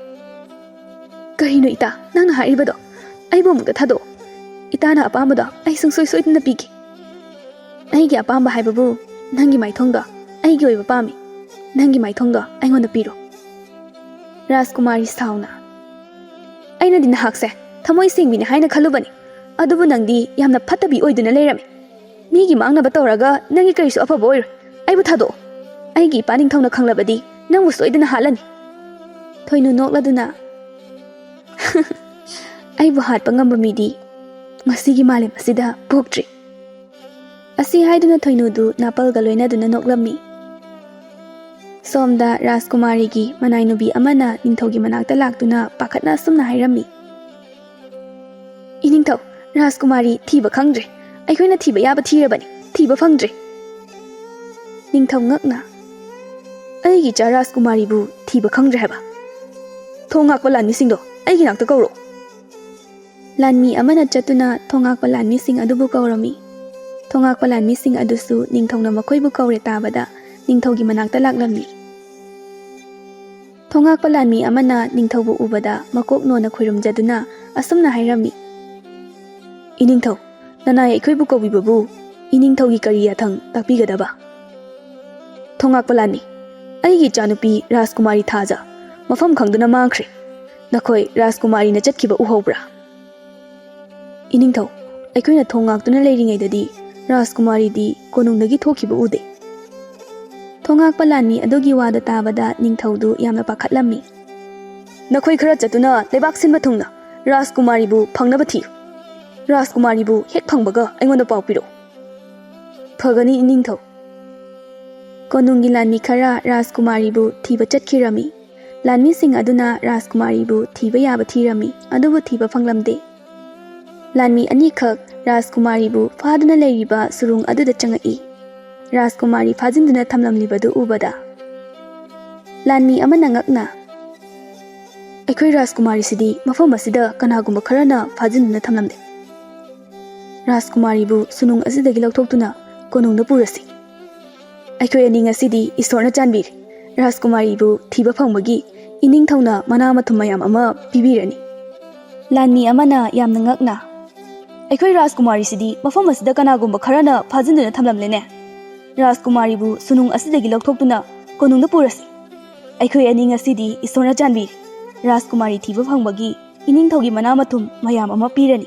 "ꯀꯔꯤꯅꯣ ꯏꯇꯥ ꯅꯪꯅ ꯍꯥꯏꯔꯤꯕꯗꯣ? ꯑꯩꯕꯨ ꯑꯃꯨꯛꯇ ꯊꯥꯗꯣꯛꯑꯣ꯫ ꯏꯇꯥꯅ ꯑꯄꯥꯝꯕꯗꯣ ꯑꯩ ꯁꯨꯡꯁꯣꯏ ꯁꯣꯏꯗꯅ ꯄꯤꯒꯦ꯫ ꯑꯩꯒꯤ ꯑꯄꯥꯝꯕ ꯍꯥꯏꯕꯕꯨ ꯅꯪꯒꯤ ꯃꯥꯏꯊꯣꯡꯗꯣ ꯑꯩꯒꯤ ꯑꯣꯏꯕ ꯄꯥꯝꯃꯤ꯫ ꯅꯪꯒꯤ ꯃꯥꯏꯊꯣꯡꯗꯣ ꯑꯩꯉꯣꯟꯗ ꯄꯤꯔꯣ꯫" ꯔꯥꯖꯀꯨꯃꯥꯔꯤ ꯁꯥꯎꯅ, "ꯑꯩꯅꯗꯤ ꯅꯍꯥꯛꯁꯦ ꯊꯃꯣꯏ ꯁꯦꯡꯕꯤꯅꯤ ꯍꯥꯏꯅ ꯈꯜꯂꯨꯕꯅꯤ, ꯑꯗꯨꯕꯨ ꯅꯪꯗꯤ ꯌꯥꯝꯅ ꯐꯠꯇꯕꯤ ꯑꯣꯏꯗꯨꯅ ꯂꯩꯔꯝꯃꯤ꯫ ꯃꯤꯒꯤ ꯃꯥꯡꯅꯕ ꯇꯧꯔꯒ ꯅꯪꯒꯤ ꯀꯔꯤꯁꯨ ꯑꯐꯕ ꯑꯣꯏꯔꯣꯏ꯫ ꯑꯩꯕꯨ ꯊꯥꯗꯣꯛꯑꯣ꯫ ꯑꯩꯒꯤ ꯏꯄꯥ ꯅꯤꯡꯊꯧꯅ ꯈꯪꯂꯕꯗꯤ ꯅꯪꯕꯨ ꯁꯣꯏꯗꯅ ꯍꯥꯠꯂꯅꯤ꯫" ꯊꯣꯏꯅꯨ ꯅꯣꯛꯂꯗꯨꯅ, "ꯑꯩꯕꯨ ꯍꯥꯠꯄ ꯉꯝꯕ ꯃꯤꯗꯤ ꯉꯁꯤꯒꯤ ꯃꯥꯂꯦꯝ ꯑꯁꯤꯗ ꯄꯣꯛꯇ꯭ꯔꯤ꯫" ꯑꯁꯤ ꯍꯥꯏꯗꯨꯅ ꯊꯣꯏꯅꯨꯗꯨ ꯅꯥꯄꯜꯒ ꯂꯣꯏꯅꯗꯨꯅ ꯅꯣꯛꯂꯝꯃꯤ꯫ ꯁꯣꯝꯗ ꯔꯥꯖꯀꯨꯃꯥꯔꯤꯒꯤ ꯃꯅꯥꯏꯅꯨꯕꯤ ꯑꯃꯅ ꯅꯤꯡꯊꯧꯒꯤ ꯃꯅꯥꯛꯇ ꯂꯥꯛꯇꯨꯅ ꯄꯥꯈꯠꯅ ꯑꯁꯨꯝꯅ ꯍꯥꯏꯔꯝꯃꯤ, "ꯏꯅꯤꯡꯊꯧ, ꯔꯥꯖꯀꯨꯃꯥꯔꯤ ꯊꯤꯕ ꯈꯪꯗ꯭ꯔꯦ꯫ ꯑꯩꯈꯣꯏꯅ ꯊꯤꯕ ꯌꯥꯕ ꯊꯤꯔꯕꯅꯤ, ꯊꯤꯕ ꯐꯪꯗ꯭ꯔꯦ꯫" ꯅꯤꯡꯊꯧ ꯉꯛꯅ, "ꯑꯩꯒꯤ ꯏꯆꯥ ꯔꯥꯖꯀꯨꯃꯥꯔꯤꯕꯨ ꯊꯤꯕ ꯈꯪꯗ꯭ꯔꯦ ꯍꯥꯏꯕ? ꯊꯣꯡ ꯉꯥꯛꯄ ꯂꯥꯟꯃꯤꯁꯤꯡꯗꯣ ꯑꯩꯒꯤ ꯅꯥꯛꯇ ꯀꯧꯔꯣ꯫" ꯂꯥꯟꯃꯤ ꯑꯃꯅ ꯆꯠꯇꯨꯅ ꯊꯣꯡꯉꯥꯛꯄ ꯂꯥꯟꯃꯤꯁꯤꯡ ꯑꯗꯨꯕꯨ ꯀꯧꯔꯝꯃꯤ꯫ ꯊꯣꯡꯉꯥꯛꯄ ꯂꯥꯟꯃꯤꯁꯤꯡ ꯑꯗꯨꯁꯨ ꯅꯤꯡꯊꯧꯅ ꯃꯈꯣꯏꯕꯨ ꯀꯧꯔꯦ ꯇꯥꯕꯗ ꯅꯤꯡꯊꯧꯒꯤ ꯃꯅꯥꯛꯇ ꯂꯥꯛꯂꯝꯃꯤ꯫ ꯊꯣꯡꯉꯥꯛꯄ ꯂꯥꯟꯃꯤ ꯑꯃꯅ ꯅꯤꯡꯊꯧꯕꯨ ꯎꯕꯗ ꯃꯀꯣꯛ ꯅꯣꯟꯅ ꯈꯣꯏꯔꯨꯝꯖꯗꯨꯅ ꯑꯁꯨꯝꯅ ꯍꯥꯏꯔꯝꯃꯤ, "ꯏꯅꯤꯡꯊꯧ, ꯅꯅꯥꯏ ꯑꯩꯈꯣꯏꯕꯨ ꯀꯧꯕꯤꯕꯕꯨ ꯏꯅꯤꯡꯊꯧꯒꯤ ꯀꯔꯤ ꯌꯥꯊꯪ ꯇꯥꯛꯄꯤꯒꯗꯕ?" "ꯊꯣꯡꯉꯥꯛꯄ ꯂꯥꯟꯃꯤ, ꯑꯩꯒꯤ ꯏꯆꯥꯅꯨꯄꯤ ꯔꯥꯖꯀꯨꯃꯥꯔꯤ ꯊꯥꯖ ꯃꯐꯝ ꯈꯪꯗꯅ ꯃꯥꯡꯈ꯭ꯔꯦ꯫ ꯅꯈꯣꯏ ꯔꯥꯖꯀꯨꯃꯥꯔꯤꯅ ꯆꯠꯈꯤꯕ ꯎꯍꯧꯕ꯭ꯔꯥ?" "ꯏꯅꯤꯡꯊꯧ, ꯑꯩꯈꯣꯏꯅ ꯊꯣꯡ ꯉꯥꯛꯇꯨꯅ ꯂꯩꯔꯤꯉꯩꯗꯗꯤ ꯔꯥꯖꯀꯨꯃꯥꯔꯤꯗꯤ ꯀꯣꯅꯨꯡꯗꯒꯤ ꯊꯣꯛꯈꯤꯕ ꯎꯗꯦ꯫" ꯊꯣꯡꯉꯥꯛꯄ ꯂꯥꯟꯃꯤ ꯑꯗꯨꯒꯤ ꯋꯥꯗꯨ ꯇꯥꯕꯗ ꯅꯤꯡꯊꯧꯗꯨ ꯌꯥꯝꯅ ꯄꯥꯈꯠꯂꯝꯃꯤ꯫ "ꯅꯈꯣꯏ ꯈꯔ ꯆꯠꯇꯨꯅ ꯂꯩꯕꯥꯛ ꯁꯤꯟꯕ ꯊꯨꯡꯅ ꯔꯥꯖꯀꯨꯃꯥꯔꯤꯕꯨ ꯐꯪꯅꯕ ꯊꯤꯌꯨ꯫ ꯔꯥꯖꯀꯨꯃꯥꯔꯤꯕꯨ ꯍꯦꯛ ꯐꯪꯕꯒ ꯑꯩꯉꯣꯟꯗ ꯄꯥꯎ ꯄꯤꯔꯛꯎ꯫" "ꯐꯒꯅꯤ ꯏꯅꯤꯡꯊꯧ꯫" ꯀꯣꯅꯨꯡꯒꯤ ꯂꯥꯟꯃꯤ ꯈꯔ ꯔꯥꯖꯀꯨꯃꯥꯔꯤꯕꯨ ꯊꯤꯕ ꯆꯠꯈꯤꯔꯝꯃꯤ꯫ ꯂꯥꯟꯃꯤꯁꯤꯡ ꯑꯗꯨꯅ ꯔꯥꯖꯀꯨꯃꯥꯔꯤꯕꯨ ꯊꯤꯕ ꯌꯥꯕ ꯊꯤꯔꯝꯃꯤ, ꯑꯗꯨꯕꯨ ꯊꯤꯕ ꯐꯪꯂꯝꯗꯦ꯫ ꯂꯥꯟꯃꯤ ꯑꯅꯤꯈꯛ ꯔꯥꯖꯀꯨꯃꯥꯔꯤꯕꯨ ꯐꯥꯗꯨꯅ ꯂꯩꯔꯤꯕ ꯁꯨꯔꯨꯡ ꯑꯗꯨꯗ ꯆꯪꯉꯛꯏ꯫ ꯔꯥꯖꯀꯨꯃꯥꯔꯤ ꯐꯥꯖꯤꯟꯗꯨꯅ ꯊꯝꯂꯝꯂꯤꯕꯗꯨ ꯎꯕꯗ ꯂꯥꯟꯃꯤ ꯑꯃꯅ ꯉꯛꯅ, "ꯑꯩꯈꯣꯏ ꯔꯥꯖꯀꯨꯃꯥꯔꯤꯁꯤꯗꯤ ꯃꯐꯝ ꯑꯁꯤꯗ ꯀꯅꯥꯒꯨꯝꯕ ꯈꯔꯅ ꯐꯥꯖꯤꯟꯗꯨꯅ ꯊꯝꯂꯝꯂꯦ꯫ ꯔꯥꯖꯀꯨꯃꯥꯔꯤꯕꯨ ꯁꯨꯅꯨꯡ ꯑꯁꯤꯗꯒꯤ ꯂꯧꯊꯣꯛꯇꯨꯅ ꯀꯣꯅꯨꯡꯗ ꯄꯨꯔꯁꯤ꯫ ꯑꯩꯈꯣꯏ ꯑꯅꯤ ꯉꯁꯤꯗꯤ ꯏꯁꯣꯔꯅ ꯆꯥꯟꯕꯤꯔꯦ, ꯔꯥꯖꯀꯨꯃꯥꯔꯤꯕꯨ ꯊꯤꯕ ꯐꯪꯕꯒꯤ ꯏꯅꯤꯡꯊꯧꯅ ꯃꯅꯥ ꯃꯊꯨꯝ ꯃꯌꯥꯝ ꯑꯃ ꯄꯤꯕꯤꯔꯅꯤ꯫" ꯂꯥꯟꯃꯤ ꯑꯃꯅ ꯌꯥꯝꯅ ꯉꯛꯅ, "ꯑꯩꯈꯣꯏ ꯔꯥꯖꯀꯨꯃꯥꯔꯤꯁꯤꯗꯤ ꯃꯐꯝ ꯑꯁꯤꯗ ꯀꯅꯥꯒꯨꯝꯕ ꯈꯔꯅ ꯐꯥꯖꯤꯟꯗꯨꯅ ꯊꯝꯂꯝꯂꯦꯅꯦ꯫ ꯔꯥꯖꯀꯨꯃꯥꯔꯤꯕꯨ ꯁꯨꯅꯨꯡ ꯑꯁꯤꯗꯒꯤ ꯂꯧꯊꯣꯛꯇꯨꯅ ꯀꯣꯅꯨꯡꯗ ꯄꯨꯔꯁꯤ꯫ ꯑꯩꯈꯣꯏ ꯑꯅꯤ ꯉꯁꯤꯗꯤ ꯏꯁꯣꯔꯅ ꯆꯥꯟꯕꯤꯔꯦ, ꯔꯥꯖꯀꯨꯃꯥꯔꯤ ꯊꯤꯕ ꯐꯪꯕꯒꯤ ꯏꯅꯤꯡꯊꯧꯒꯤ ꯃꯅꯥ ꯃꯊꯨꯝ ꯃꯌꯥꯝ ꯑꯃ ꯄꯤꯔꯅꯤ꯫"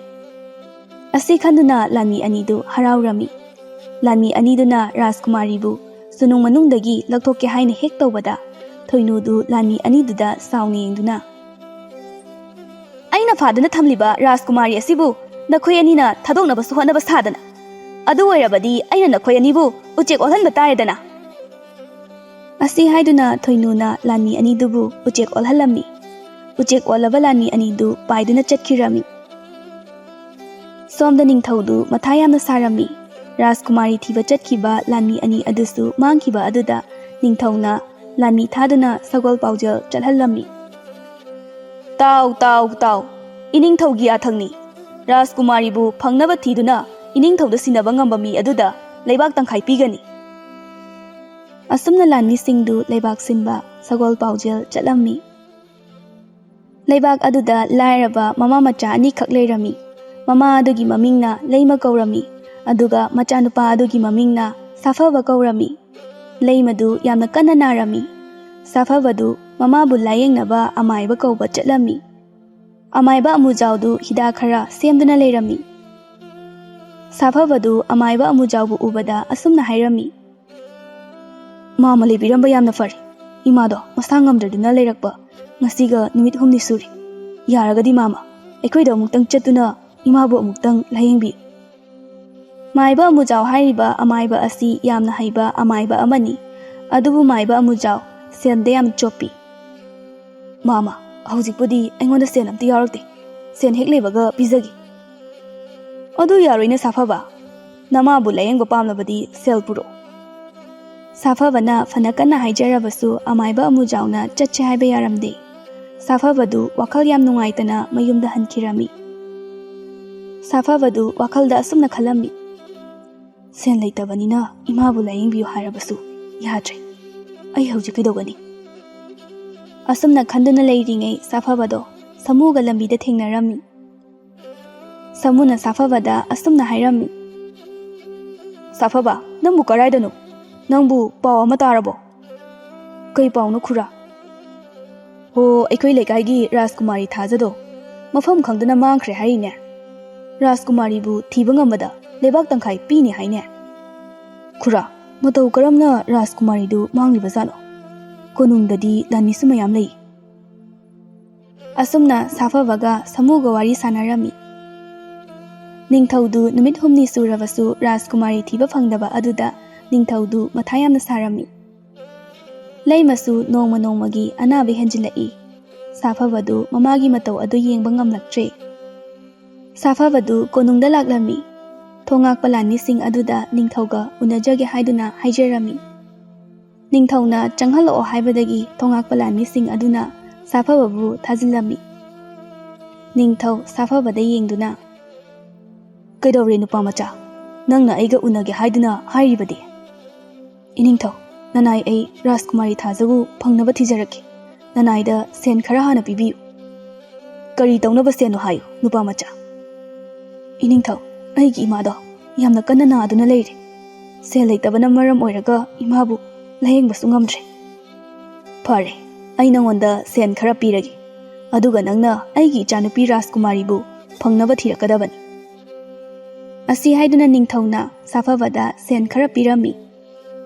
ꯑꯁꯤ ꯈꯟꯗꯨꯅ ꯂꯥꯟꯃꯤ ꯑꯅꯤꯗꯨ ꯍꯔꯥꯎꯔꯝꯃꯤ꯫ ꯂꯥꯟꯃꯤ ꯑꯅꯤꯗꯨꯅ ꯔꯥꯖꯀꯨꯃꯥꯔꯤꯕꯨ ꯁꯨꯅꯨꯡ ꯃꯅꯨꯡꯗꯒꯤ ꯂꯧꯊꯣꯛꯀꯦ ꯍꯥꯏꯅ ꯍꯦꯛ ꯇꯧꯕꯗ, ꯊꯣꯏꯅꯨꯗꯨ ꯂꯥꯟꯃꯤ ꯑꯅꯤꯗꯨꯗ ꯁꯥꯎꯅ ꯌꯦꯡꯗꯨꯅ, "ꯑꯩꯅ ꯐꯥꯗꯨꯅ ꯊꯝꯂꯤꯕ ꯔꯥꯖꯀꯨꯃꯥꯔꯤ ꯑꯁꯤꯕꯨ ꯅꯈꯣꯏ ꯑꯅꯤꯅ ꯊꯥꯗꯣꯛꯅꯕꯁꯨ ꯍꯣꯠꯅꯕ ꯁꯥꯗꯅ, ꯑꯗꯨ ꯑꯣꯏꯔꯕꯗꯤ ꯑꯩꯅ ꯅꯈꯣꯏ ꯑꯅꯤꯕꯨ ꯎꯆꯦꯛ ꯑꯣꯜꯍꯟꯕ ꯇꯥꯔꯦꯗꯅ꯫" ꯑꯁꯤ ꯍꯥꯏꯗꯨꯅ ꯊꯣꯏꯅꯨꯅ ꯂꯥꯟꯃꯤ ꯑꯅꯤꯗꯨꯕꯨ ꯎꯆꯦꯛ ꯑꯣꯜꯍꯜꯂꯝꯃꯤ꯫ ꯎꯆꯦꯛ ꯑꯣꯜꯂꯕ ꯂꯥꯟꯃꯤ ꯑꯅꯤꯗꯨ ꯄꯥꯏꯗꯨꯅ ꯆꯠꯈꯤꯔꯝꯃꯤ꯫ ꯁꯣꯝꯗ ꯅꯤꯡꯊꯧꯗꯨ ꯃꯊꯥ ꯌꯥꯝꯅ ꯁꯥꯔꯝꯃꯤ꯫ ꯔꯥꯖꯀꯨꯃꯥꯔꯤ ꯊꯤꯕ ꯆꯠꯈꯤꯕ ꯂꯥꯟꯃꯤ ꯑꯅꯤ ꯑꯗꯨꯁꯨ ꯃꯥꯡꯈꯤꯕ ꯑꯗꯨꯗ ꯅꯤꯡꯊꯧꯅ ꯂꯥꯟꯃꯤ ꯊꯥꯗꯨꯅ ꯁꯒꯣꯜ ꯄꯥꯎꯖꯦꯜ ꯆꯠꯍꯜꯂꯝꯃꯤ꯫ "ꯇꯥꯎ, ꯇꯥꯎ, ꯇꯥꯎ! ꯏꯅꯤꯡꯊꯧꯒꯤ ꯌꯥꯊꯪꯅꯤ꯫ ꯔꯥꯖꯀꯨꯃꯥꯔꯤꯕꯨ ꯐꯪꯅꯕ ꯊꯤꯗꯨꯅ ꯏꯅꯤꯡꯊꯧꯗ ꯁꯤꯟꯅꯕ ꯉꯝꯕ ꯃꯤ ꯑꯗꯨꯗ ꯂꯩꯕꯥꯛ ꯇꯪꯈꯥꯏ ꯄꯤꯒꯅꯤ꯫" ꯑꯁꯨꯝꯅ ꯂꯥꯟꯃꯤꯁꯤꯡꯗꯨ ꯂꯩꯕꯥꯛ ꯁꯤꯟꯕ ꯁꯒꯣꯜ ꯄꯥꯎꯖꯦꯜ ꯆꯠꯂꯝꯃꯤ꯫ ꯂꯩꯕꯥꯛ ꯑꯗꯨꯗ ꯂꯥꯏꯔꯕ ꯃꯃꯥ ꯃꯆꯥ ꯑꯅꯤꯈꯛ ꯂꯩꯔꯝꯃꯤ꯫ ꯃꯃꯥ ꯑꯗꯨꯒꯤ ꯃꯃꯤꯡꯅ ꯂꯩꯃ ꯀꯧꯔꯝꯃꯤ, ꯑꯗꯨꯒ ꯃꯆꯥꯅꯨꯄꯥ ꯑꯗꯨꯒꯤ ꯃꯃꯤꯡꯅ ꯁꯥꯐꯕ ꯀꯧꯔꯝꯃꯤ꯫ ꯂꯩꯃꯗꯨ ꯌꯥꯝꯅ ꯀꯟꯅ ꯅꯥꯔꯝꯃꯤ꯫ ꯁꯥꯐꯕꯗꯨ ꯃꯃꯥꯕꯨ ꯂꯥꯌꯦꯡꯅꯕ ꯑꯃꯥꯏꯕ ꯀꯧꯕ ꯆꯠꯂꯝꯃꯤ꯫ ꯑꯃꯥꯏꯕ ꯑꯃꯨꯖꯥꯎꯗꯨ ꯍꯤꯗꯥꯛ ꯈꯔ ꯁꯦꯝꯗꯨꯅ ꯂꯩꯔꯝꯃꯤ꯫ ꯁꯥꯐꯕꯗꯨ ꯑꯃꯥꯏꯕ ꯑꯃꯨꯖꯥꯎꯕꯨ ꯎꯕꯗ ꯑꯁꯨꯝꯅ ꯍꯥꯏꯔꯝꯃꯤ, "ꯃꯥꯃ ꯂꯩꯕꯤꯔꯝꯕ ꯌꯥꯝꯅ ꯐꯔꯦ꯫ ꯏꯃꯥꯗꯣ ꯃꯁꯥ ꯉꯝꯗ꯭ꯔꯗꯨꯅ ꯂꯩꯔꯛꯄ ꯉꯁꯤꯒ ꯅꯨꯃꯤꯠ ꯍꯨꯝꯅꯤ ꯁꯨꯔꯦ꯫ ꯌꯥꯔꯒꯗꯤ ꯃꯥꯃ, ꯑꯩꯈꯣꯏꯗ ꯑꯃꯨꯛꯇꯪ ꯆꯠꯇꯨꯅ ꯏꯃꯥꯕꯨ ꯑꯃꯨꯛꯇꯪ ꯂꯥꯌꯦꯡꯕꯤꯌꯨ꯫" ꯃꯥꯏꯕ ꯑꯃꯨꯖꯥꯎ ꯍꯥꯏꯔꯤꯕ ꯑꯃꯥꯏꯕ ꯑꯁꯤ ꯌꯥꯝꯅ ꯍꯩꯕ ꯑꯃꯥꯏꯕ ꯑꯃꯅꯤ꯫ ꯑꯗꯨꯕꯨ ꯃꯥꯏꯕ ꯑꯃꯨꯖꯥꯎ ꯁꯦꯜꯗ ꯌꯥꯝ ꯆꯣꯞꯄꯤ꯫ "ꯃꯥꯃ, ꯍꯧꯖꯤꯛꯄꯨꯗꯤ ꯑꯩꯉꯣꯟꯗ ꯁꯦꯜ ꯑꯝꯇ ꯌꯥꯎꯔꯛꯇꯦ꯫ ꯁꯦꯜ ꯍꯦꯛ ꯂꯩꯕꯒ ꯄꯤꯖꯒꯦ꯫" "ꯑꯗꯨ ꯌꯥꯔꯣꯏꯅꯦ ꯁꯥꯐꯕ꯫ ꯅꯃꯥꯕꯨ ꯂꯥꯌꯦꯡꯕ ꯄꯥꯝꯂꯕꯗꯤ ꯁꯦꯜ ꯄꯨꯔꯛꯑꯣ꯫" ꯁꯥꯐꯕꯅ ꯐꯅ ꯀꯟꯅ ꯍꯥꯏꯖꯔꯕꯁꯨ ꯑꯃꯥꯏꯕ ꯑꯃꯨꯖꯥꯎꯅ ꯆꯠꯁꯦ ꯍꯥꯏꯕ ꯌꯥꯔꯝꯗꯦ꯫ ꯁꯥꯐꯕꯗꯨ ꯋꯥꯈꯜ ꯌꯥꯝ ꯅꯨꯡꯉꯥꯏꯇꯅ ꯃꯌꯨꯝꯗ ꯍꯟꯈꯤꯔꯝꯃꯤ꯫ ꯁꯥꯐꯕꯗꯨ ꯋꯥꯈꯜꯗ ꯑꯁꯨꯝꯅ ꯈꯜꯂꯝꯃꯤ, "ꯁꯦꯟ ꯂꯩꯇꯕꯅꯤꯅ ꯏꯃꯥꯕꯨ ꯂꯥꯌꯦꯡꯕꯤꯌꯨ ꯍꯥꯏꯔꯕꯁꯨ ꯌꯥꯗ꯭ꯔꯦ꯫ ꯑꯩ ꯍꯧꯖꯤꯛ ꯀꯩꯗꯧꯒꯅꯤ?" ꯑꯁꯨꯝꯅ ꯈꯟꯗꯨꯅ ꯂꯩꯔꯤꯉꯩ ꯁꯥꯐꯕꯗꯣ ꯁꯥꯃꯨꯒ ꯂꯝꯕꯤꯗ ꯊꯦꯡꯅꯔꯝꯃꯤ꯫ ꯁꯥꯃꯨꯅ ꯁꯥꯐꯕꯗ ꯑꯁꯨꯝꯅ ꯍꯥꯏꯔꯝꯃꯤ, "ꯁꯥꯐꯕ, ꯅꯪꯕꯨ ꯀꯔꯥꯏꯗꯅꯣ? ꯅꯪꯕꯨ ꯄꯥꯎ ꯑꯃ ꯇꯥꯔꯕꯣ?" "ꯀꯩ ꯄꯥꯎꯅꯣ ꯈꯨꯔꯥ?" "ꯍꯣ, ꯑꯩꯈꯣꯏ ꯂꯩꯀꯥꯏꯒꯤ ꯔꯥꯖꯀꯨꯃꯥꯔꯤ ꯊꯥꯖꯗꯣ ꯃꯐꯝ ꯈꯪꯗꯅ ꯃꯥꯡꯈ꯭ꯔꯦ ꯍꯥꯏꯔꯤꯅꯦ꯫ ꯔꯥꯖꯀꯨꯃꯥꯔꯤꯕꯨ ꯊꯤꯕ ꯉꯝꯕꯗ ꯂꯩꯕꯥꯛ ꯇꯪꯈꯥꯏ ꯄꯤꯅꯤ ꯍꯥꯏꯅꯦ꯫ ꯈꯨꯔꯥ, ꯃꯇꯧ ꯀꯔꯝꯅ ꯔꯥꯖꯀꯨꯃꯥꯔꯤꯗꯨ ꯃꯥꯡꯂꯤꯕꯖꯥꯠꯅꯣ? ꯀꯣꯅꯨꯡꯗꯗꯤ ꯂꯥꯟꯃꯤꯁꯨ ꯃꯌꯥꯝ ꯂꯩ꯫" ꯑꯁꯨꯝꯅ ꯁꯥꯐꯕꯒ ꯁꯥꯃꯨꯒ ꯋꯥꯔꯤ ꯁꯥꯟꯅꯔꯝꯃꯤ꯫ ꯅꯤꯡꯊꯧꯗꯨ ꯅꯨꯃꯤꯠ ꯍꯨꯝꯅꯤ ꯁꯨꯔꯕꯁꯨ ꯔꯥꯖꯀꯨꯃꯥꯔꯤ ꯊꯤꯕ ꯐꯪꯗꯕ ꯑꯗꯨꯗ ꯅꯤꯡꯊꯧꯗꯨ ꯃꯊꯥ ꯌꯥꯝꯅ ꯁꯥꯔꯝꯃꯤ꯫ ꯂꯩꯃꯁꯨ ꯅꯣꯡꯃ ꯅꯣꯡꯃꯒꯤ ꯑꯅꯥꯕ ꯍꯦꯟꯖꯤꯜꯂꯛꯏ꯫ ꯁꯥꯐꯕꯗꯨ ꯃꯃꯥꯒꯤ ꯃꯇꯧ ꯑꯗꯨ ꯌꯦꯡꯕ ꯉꯝꯂꯛꯇ꯭ꯔꯦ꯫ ꯁꯥꯐꯕꯗꯨ ꯀꯣꯅꯨꯡꯗ ꯂꯥꯛꯂꯝꯃꯤ꯫ ꯊꯣꯉꯥꯛꯄ ꯂꯥꯟꯃꯤꯁꯤꯡ ꯑꯗꯨꯗ ꯅꯤꯡꯊꯧꯒ ꯎꯅꯖꯒꯦ ꯍꯥꯏꯗꯨꯅ ꯍꯥꯏꯖꯔꯝꯃꯤ꯫ ꯅꯤꯡꯊꯧꯅ ꯆꯪꯍꯜꯂꯛꯑꯣ ꯍꯥꯏꯕꯗꯒꯤ ꯊꯣꯉꯥꯛꯄ ꯂꯥꯟꯃꯤꯁꯤꯡ ꯑꯗꯨꯅ ꯁꯥꯐꯕꯕꯨ ꯊꯥꯖꯤꯜꯂꯝꯃꯤ꯫ ꯅꯤꯡꯊꯧ ꯁꯥꯐꯕꯗ ꯌꯦꯡꯗꯨꯅ, "ꯀꯩꯗꯧꯔꯦ ꯅꯨꯄꯥ ꯃꯆꯥ? ꯅꯪꯅ ꯑꯩꯒ ꯎꯅꯒꯦ ꯍꯥꯏꯗꯨꯅ ꯍꯥꯏꯔꯤꯕꯗꯤ?" "ꯏꯅꯤꯡꯊꯧ, ꯅꯅꯥꯏ ꯑꯩ ꯔꯥꯖꯀꯨꯃꯥꯔꯤ ꯊꯥꯖꯕꯨ ꯐꯪꯅꯕ ꯊꯤꯖꯔꯛꯀꯦ꯫ ꯅꯅꯥꯏꯗ ꯁꯦꯟ ꯈꯔ ꯍꯥꯟꯅ ꯄꯤꯕꯤꯌꯨ꯫" "ꯀꯔꯤ ꯇꯧꯅꯕ ꯁꯦꯟꯅꯣ ꯍꯥꯏꯌꯨ ꯅꯨꯄꯥ ꯃꯆꯥ?" "ꯏꯅꯤꯡꯊꯧ, ꯑꯩꯒꯤ ꯏꯃꯥꯗꯣ ꯌꯥꯝꯅ ꯀꯟꯅ ꯅꯥꯗꯨꯅ ꯂꯩꯔꯦ꯫ ꯁꯦꯜ ꯂꯩꯇꯕꯅ ꯃꯔꯝ ꯑꯣꯏꯔꯒ ꯏꯃꯥꯕꯨ ꯂꯥꯌꯦꯡꯕꯁꯨ ꯉꯝꯗ꯭ꯔꯦ꯫" "ꯐꯔꯦ, ꯑꯩ ꯅꯉꯣꯟꯗ ꯁꯦꯟ ꯈꯔ ꯄꯤꯔꯒꯦ, ꯑꯗꯨꯒ ꯅꯪꯅ ꯑꯩꯒꯤ ꯏꯆꯥꯅꯨꯄꯤ ꯔꯥꯖꯀꯨꯃꯥꯔꯤꯕꯨ ꯐꯪꯅꯕ ꯊꯤꯔꯛꯀꯗꯕꯅꯤ꯫" ꯑꯁꯤ ꯍꯥꯏꯗꯨꯅ ꯅꯤꯡꯊꯧꯅ ꯁꯥꯐꯕꯗ ꯁꯦꯟ ꯈꯔ ꯄꯤꯔꯝꯃꯤ꯫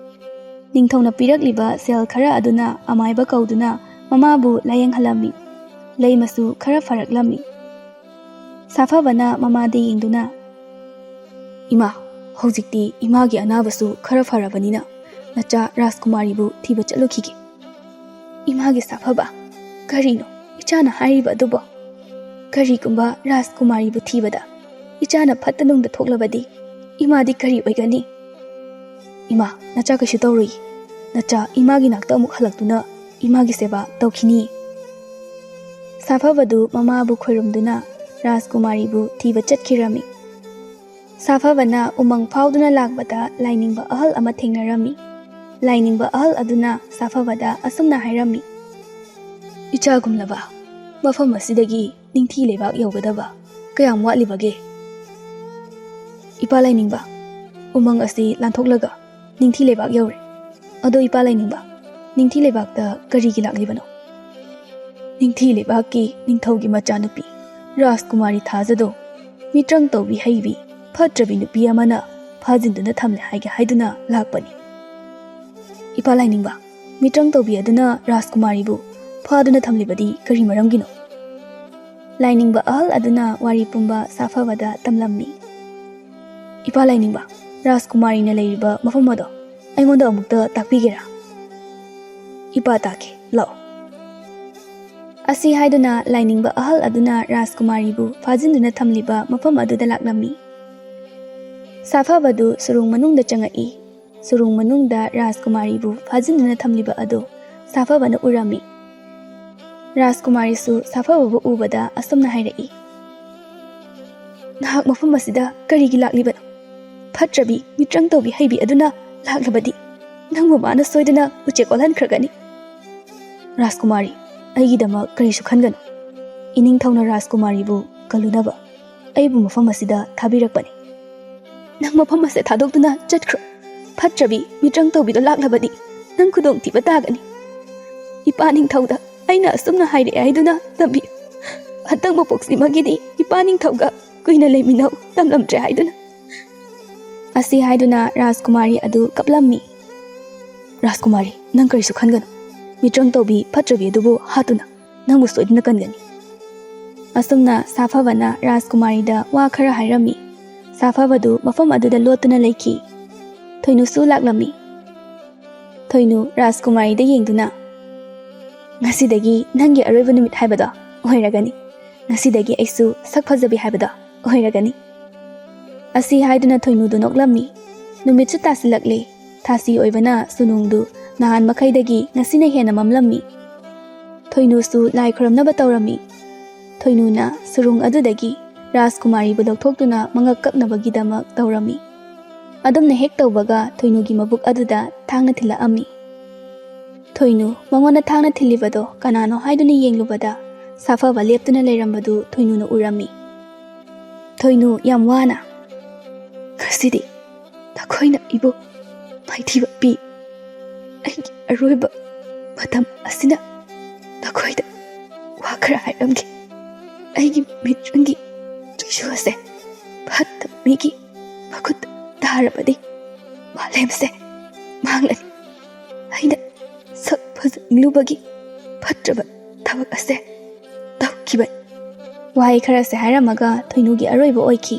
ꯅꯤꯡꯊꯧꯅ ꯄꯤꯔꯛꯂꯤꯕ ꯁꯦꯜ ꯈꯔ ꯑꯗꯨꯅ ꯑꯃꯥꯏꯕ ꯀꯧꯗꯨꯅ ꯃꯃꯥꯕꯨ ꯂꯥꯌꯦꯡꯍꯜꯂꯝꯃꯤ꯫ ꯂꯩꯃꯁꯨ ꯈꯔ ꯐꯔꯛꯂꯝꯃꯤ꯫ ꯁꯥꯐꯕꯅ ꯃꯃꯥꯗ ꯌꯦꯡꯗꯨꯅ, "ꯏꯃꯥ, ꯍꯧꯖꯤꯛꯇꯤ ꯏꯃꯥꯒꯤ ꯑꯅꯥꯕꯁꯨ ꯈꯔ ꯐꯔꯕꯅꯤꯅ ꯅꯆꯥ ꯔꯥꯖꯀꯨꯃꯥꯔꯤꯕꯨ ꯊꯤꯕ ꯆꯠꯂꯨꯈꯤꯒꯦ꯫" "ꯏꯃꯥꯒꯤ ꯁꯥꯐꯕ, ꯀꯔꯤꯅꯣ ꯏꯆꯥꯅ ꯍꯥꯏꯔꯤꯕ ꯑꯗꯨꯕꯣ? ꯀꯔꯤꯒꯨꯝꯕ ꯔꯥꯖꯀꯨꯃꯥꯔꯤꯕꯨ ꯊꯤꯕꯗ ꯏꯆꯥꯅ ꯐꯠꯇ ꯅꯨꯡꯗ ꯊꯣꯛꯂꯕꯗꯤ ꯏꯃꯥꯗꯤ ꯀꯔꯤ ꯑꯣꯏꯒꯅꯤ?" "ꯏꯃꯥ, ꯅꯆꯥ ꯀꯩꯁꯨ ꯇꯧꯔꯨꯏ꯫ ꯅꯆꯥ ꯏꯃꯥꯒꯤ ꯅꯥꯛꯇ ꯑꯃꯨꯛ ꯍꯜꯂꯛꯇꯨꯅ ꯏꯃꯥꯒꯤ ꯁꯦꯕꯥ ꯇꯧꯈꯤꯅꯤ꯫" ꯁꯥꯐꯕꯗꯨ ꯃꯃꯥꯕꯨ ꯈꯣꯏꯔꯨꯝꯗꯨꯅ ꯔꯥꯖꯀꯨꯃꯥꯔꯤꯕꯨ ꯊꯤꯕ ꯆꯠꯈꯤꯔꯝꯃꯤ꯫ ꯁꯥꯐꯕꯅ ꯎꯃꯪ ꯐꯥꯎꯗꯨꯅ ꯂꯥꯛꯄꯗ ꯂꯥꯏꯅꯤꯡꯕ ꯑꯍꯜ ꯑꯃ ꯊꯦꯡꯅꯔꯝꯃꯤ꯫ ꯂꯥꯏꯅꯤꯡꯕ ꯑꯍꯜ ꯑꯗꯨꯅ ꯁꯥꯐꯕꯗ ꯑꯁꯨꯝꯅ ꯍꯥꯏꯔꯝꯃꯤ, "ꯏꯆꯥꯒꯨꯝꯂꯕ, ꯃꯐꯝ ꯑꯁꯤꯗꯒꯤ ꯅꯤꯡꯊꯤ ꯂꯩꯕꯥꯛ ꯌꯧꯒꯗꯕ ꯀꯌꯥꯝ ꯋꯥꯠꯂꯤꯕꯒꯦ?" "ꯏꯄꯥ ꯂꯥꯏꯅꯤꯡꯕ, ꯎꯃꯪ ꯑꯁꯤ ꯂꯥꯟꯊꯣꯛꯂꯒ ꯅꯤꯡꯊꯤ ꯂꯩꯕꯥꯛ ꯌꯧꯔꯦ꯫ ꯑꯗꯣ ꯏꯄꯥ ꯂꯥꯏꯅꯤꯡꯕ, ꯅꯤꯡꯊꯤ ꯂꯩꯕꯥꯛꯇ ꯀꯔꯤꯒꯤ ꯂꯥꯛꯂꯤꯕꯅꯣ?" "ꯅꯤꯡꯊꯤ ꯂꯩꯕꯥꯛꯀꯤ ꯅꯤꯡꯊꯧꯒꯤ ꯃꯆꯥꯅꯨꯄꯤ ꯔꯥꯖꯀꯨꯃꯥꯔꯤ ꯊꯥꯖꯗꯣ ꯃꯤꯇ꯭ꯔꯪ ꯇꯧꯕꯤ ꯍꯩꯕꯤ ꯐꯠꯇ꯭ꯔꯕꯤ ꯅꯨꯄꯤ ꯑꯃꯅ ꯐꯥꯖꯤꯟꯗꯨꯅ ꯊꯝꯂꯦ ꯍꯥꯏꯒꯦ ꯍꯥꯏꯗꯨꯅ ꯂꯥꯛꯄꯅꯤ꯫" "ꯏꯄꯥ ꯂꯥꯏꯅꯤꯡꯕ, ꯃꯤꯇ꯭ꯔꯪ ꯇꯧꯕꯤ ꯑꯗꯨꯅ ꯔꯥꯖꯀꯨꯃꯥꯔꯤꯕꯨ ꯐꯥꯗꯨꯅ ꯊꯝꯂꯤꯕꯗꯤ ꯀꯔꯤ ꯃꯔꯝꯒꯤꯅꯣ?" ꯂꯥꯏꯅꯤꯡꯕ ꯑꯍꯜ ꯑꯗꯨꯅ ꯋꯥꯔꯤ ꯄꯨꯝꯕ ꯁꯥꯐꯕꯗ ꯇꯝꯂꯝꯃꯤ꯫ "ꯏꯄꯥ ꯂꯥꯏꯅꯤꯡꯕ, ꯔꯥꯖꯀꯨꯃꯥꯔꯤꯅ ꯂꯩꯔꯤꯕ ꯃꯐꯝ ꯑꯗꯣ ꯑꯩꯉꯣꯟꯗ ꯑꯃꯨꯛꯇ ꯇꯥꯛꯄꯤꯒꯦꯔꯥ?" "ꯏꯄꯥ ꯇꯥꯛꯀꯦ, ꯂꯥꯛꯑꯣ꯫" ꯑꯁꯤ ꯍꯥꯏꯗꯨꯅ ꯂꯥꯏꯅꯤꯡꯕ ꯑꯍꯜ ꯑꯗꯨꯅ ꯔꯥꯖꯀꯨꯃꯥꯔꯤꯕꯨ ꯐꯥꯖꯤꯟꯗꯨꯅ ꯊꯝꯂꯤꯕ ꯃꯐꯝ ꯑꯗꯨꯗ ꯂꯥꯛꯂꯝꯃꯤ꯫ ꯁꯥꯐꯕꯗꯨ ꯁꯨꯔꯨꯡ ꯃꯅꯨꯡꯗ ꯆꯪꯉꯛꯏ꯫ ꯁꯨꯔꯨꯡ ꯃꯅꯨꯡꯗ ꯔꯥꯖꯀꯨꯃꯥꯔꯤꯕꯨ ꯐꯥꯖꯤꯟꯗꯨꯅ ꯊꯝꯂꯤꯕ ꯑꯗꯨ ꯁꯥꯐꯕꯅ ꯎꯔꯝꯃꯤ꯫ ꯔꯥꯖꯀꯨꯃꯥꯔꯤꯁꯨ ꯁꯥꯐꯕꯕꯨ ꯎꯕꯗ ꯑꯁꯨꯝꯅ ꯍꯥꯏꯔꯛꯏ, "ꯅꯍꯥꯛ ꯃꯐꯝ ꯑꯁꯤꯗ ꯀꯔꯤꯒꯤ ꯂꯥꯛꯂꯤꯕꯅꯣ? ꯐꯠꯇ꯭ꯔꯕꯤ, ꯃꯤꯇ꯭ꯔꯪ ꯇꯧꯕꯤ ꯍꯩꯕꯤ ꯑꯗꯨꯅ ꯂꯥꯛꯂꯕꯗꯤ ꯅꯪꯕꯨ ꯃꯥꯅ ꯁꯣꯏꯗꯅ ꯎꯆꯦꯛ ꯑꯣꯜꯍꯟꯈ꯭ꯔꯒꯅꯤ꯫" "ꯔꯥꯖꯀꯨꯃꯥꯔꯤ, ꯑꯩꯒꯤꯗꯃꯛ ꯀꯔꯤꯁꯨ ꯈꯟꯒꯅꯨ꯫ ꯏꯅꯤꯡꯊꯧꯅ ꯔꯥꯖꯀꯨꯃꯥꯔꯤꯕꯨ ꯀꯜꯂꯨꯅꯕ ꯑꯩꯕꯨ ꯃꯐꯝ ꯑꯁꯤꯗ ꯊꯥꯕꯤꯔꯛꯄꯅꯤ꯫" "ꯅꯪ ꯃꯐꯝ ꯑꯁꯤꯗ ꯊꯥꯗꯣꯛꯇꯨꯅ ꯆꯠꯈ꯭ꯔꯣ꯫ ꯐꯠꯇ꯭ꯔꯕꯤ, ꯃꯤꯇ꯭ꯔꯪ ꯇꯧꯕꯤꯗꯣ ꯂꯥꯛꯂꯕꯗꯤ ꯅꯪ ꯈꯨꯗꯣꯡꯊꯤꯕ ꯇꯥꯒꯅꯤ꯫ ꯏꯄꯥ ꯅꯤꯡꯊꯧꯗ ꯑꯩꯅ ꯑꯁꯨꯝꯅ ꯍꯥꯏꯔꯛꯑꯦ ꯍꯥꯏꯗꯨꯅ ꯇꯝꯕꯤꯌꯨ꯫ ꯍꯟꯗꯛ ꯃꯄꯣꯛꯁꯤꯃꯒꯤꯗꯤ ꯏꯄꯥ ꯅꯤꯡꯊꯧꯒ ꯀꯨꯏꯅ ꯂꯩꯃꯤꯟꯅꯧ ꯇꯝꯂꯝꯗ꯭ꯔꯦ ꯍꯥꯏꯗꯨꯅ꯫" ꯑꯁꯤ ꯍꯥꯏꯗꯨꯅ ꯔꯥꯖꯀꯨꯃꯥꯔꯤ ꯑꯗꯨ ꯀꯞꯂꯝꯃꯤ꯫ "ꯔꯥꯖꯀꯨꯃꯥꯔꯤ, ꯅꯪ ꯀꯔꯤꯁꯨ ꯈꯟꯒꯅꯨ꯫ ꯃꯤꯇ꯭ꯔꯪ ꯇꯧꯕꯤ ꯐꯠꯇ꯭ꯔꯕꯤ ꯑꯗꯨꯕꯨ ꯍꯥꯠꯇꯨꯅ ꯅꯪꯕꯨ ꯁꯣꯏꯗꯅ ꯀꯟꯒꯅꯤ꯫" ꯑꯁꯨꯝꯅ ꯁꯥꯐꯕꯅ ꯔꯥꯖꯀꯨꯃꯥꯔꯤꯗ ꯋꯥ ꯈꯔ ꯍꯥꯏꯔꯝꯃꯤ꯫ ꯁꯥꯐꯕꯗꯨ ꯃꯐꯝ ꯑꯗꯨꯗ ꯂꯣꯠꯇꯨꯅ ꯂꯩꯈꯤ꯫ ꯊꯣꯏꯅꯨꯁꯨ ꯂꯥꯛꯂꯝꯃꯤ꯫ ꯊꯣꯏꯅꯨ ꯔꯥꯖꯀꯨꯃꯥꯔꯤꯗ ꯌꯦꯡꯗꯨꯅ, "ꯉꯁꯤꯗꯒꯤ ꯅꯪꯒꯤ ꯑꯔꯣꯏꯕ ꯅꯨꯃꯤꯠ ꯍꯥꯏꯕꯗꯣ ꯑꯣꯏꯔꯒꯅꯤ꯫ ꯉꯁꯤꯗꯒꯤ ꯑꯩꯁꯨ ꯁꯛ ꯐꯖꯕꯤ ꯍꯥꯏꯕꯗꯣ ꯑꯣꯏꯔꯒꯅꯤ꯫" ꯑꯁꯤ ꯍꯥꯏꯗꯨꯅ ꯊꯣꯏꯅꯨꯗꯨ ꯅꯣꯛꯂꯝꯃꯤ꯫ ꯅꯨꯃꯤꯠꯁꯨ ꯇꯥꯁꯤꯜꯂꯛꯂꯦ꯫ ꯊꯥꯁꯤ ꯑꯣꯏꯕꯅ ꯁꯨꯅꯨꯡꯗꯨ ꯅꯍꯥꯟ ꯃꯈꯩꯗꯒꯤ ꯉꯁꯤꯅ ꯍꯦꯟꯅ ꯃꯝꯂꯝꯃꯤ꯫ ꯊꯣꯏꯅꯨꯁꯨ ꯂꯥꯏ ꯈꯨꯔꯨꯝꯅꯕ ꯇꯧꯔꯝꯃꯤ꯫ ꯊꯣꯏꯅꯨꯅ ꯁꯨꯔꯨꯡ ꯑꯗꯨꯗꯒꯤ ꯔꯥꯖꯀꯨꯃꯥꯔꯤꯕꯨ ꯂꯧꯊꯣꯛꯇꯨꯅ ꯃꯉꯛ ꯀꯛꯅꯕꯒꯤꯗꯃꯛ ꯇꯧꯔꯝꯃꯤ꯫ ꯑꯗꯨꯝꯅ ꯍꯦꯛ ꯇꯧꯕꯒ ꯊꯣꯏꯅꯨꯒꯤ ꯃꯕꯨꯛ ꯑꯗꯨꯗ ꯊꯥꯡꯅ ꯊꯤꯜꯂꯛꯑꯝꯃꯤ꯫ ꯊꯣꯏꯅꯨ ꯃꯉꯣꯟꯗ ꯊꯥꯡꯅ ꯊꯤꯜꯂꯤꯕꯗꯣ ꯀꯅꯥꯅꯣ ꯍꯥꯏꯗꯨꯅ ꯌꯦꯡꯂꯨꯕꯗ ꯁꯥꯐꯕ ꯂꯦꯞꯇꯨꯅ ꯂꯩꯔꯝꯕꯗꯨ ꯊꯣꯏꯅꯨꯅ ꯎꯔꯝꯃꯤ꯫ ꯊꯣꯏꯅꯨ ꯌꯥꯝ ꯋꯥꯅ, "ꯉꯁꯤꯗꯤ ꯅꯈꯣꯏꯅ ꯑꯩꯕꯨ ꯃꯥꯏꯊꯤꯕ ꯄꯤ꯫ ꯑꯩꯒꯤ ꯑꯔꯣꯏꯕ ꯃꯇꯝ ꯑꯁꯤꯅ ꯅꯈꯣꯏꯗ ꯋꯥ ꯈꯔ ꯍꯥꯏꯔꯝꯒꯦ꯫ ꯑꯩꯒꯤ ꯃꯤꯠꯌꯦꯡꯒꯤ ꯀꯩꯁꯨ ꯑꯁꯦ ꯐꯠꯇꯕ ꯃꯤꯒꯤ ꯃꯈꯨꯠ ꯇꯥꯔꯕꯗꯤ ꯃꯥꯂꯦꯝꯁꯦ ꯃꯥꯡꯂꯅꯤ꯫ ꯑꯩꯅ ꯁꯛ ꯐꯖꯅꯤꯡꯂꯨꯕꯒꯤ ꯐꯠꯇ꯭ꯔꯕ ꯊꯕꯛ ꯑꯁꯦ ꯇꯧꯈꯤꯕꯅꯤ"꯫ ꯋꯥꯍꯩ ꯈꯔꯁꯦ ꯍꯥꯏꯔꯝꯃꯒ ꯊꯣꯏꯅꯨꯒꯤ ꯑꯔꯣꯏꯕ ꯑꯣꯏꯈꯤ꯫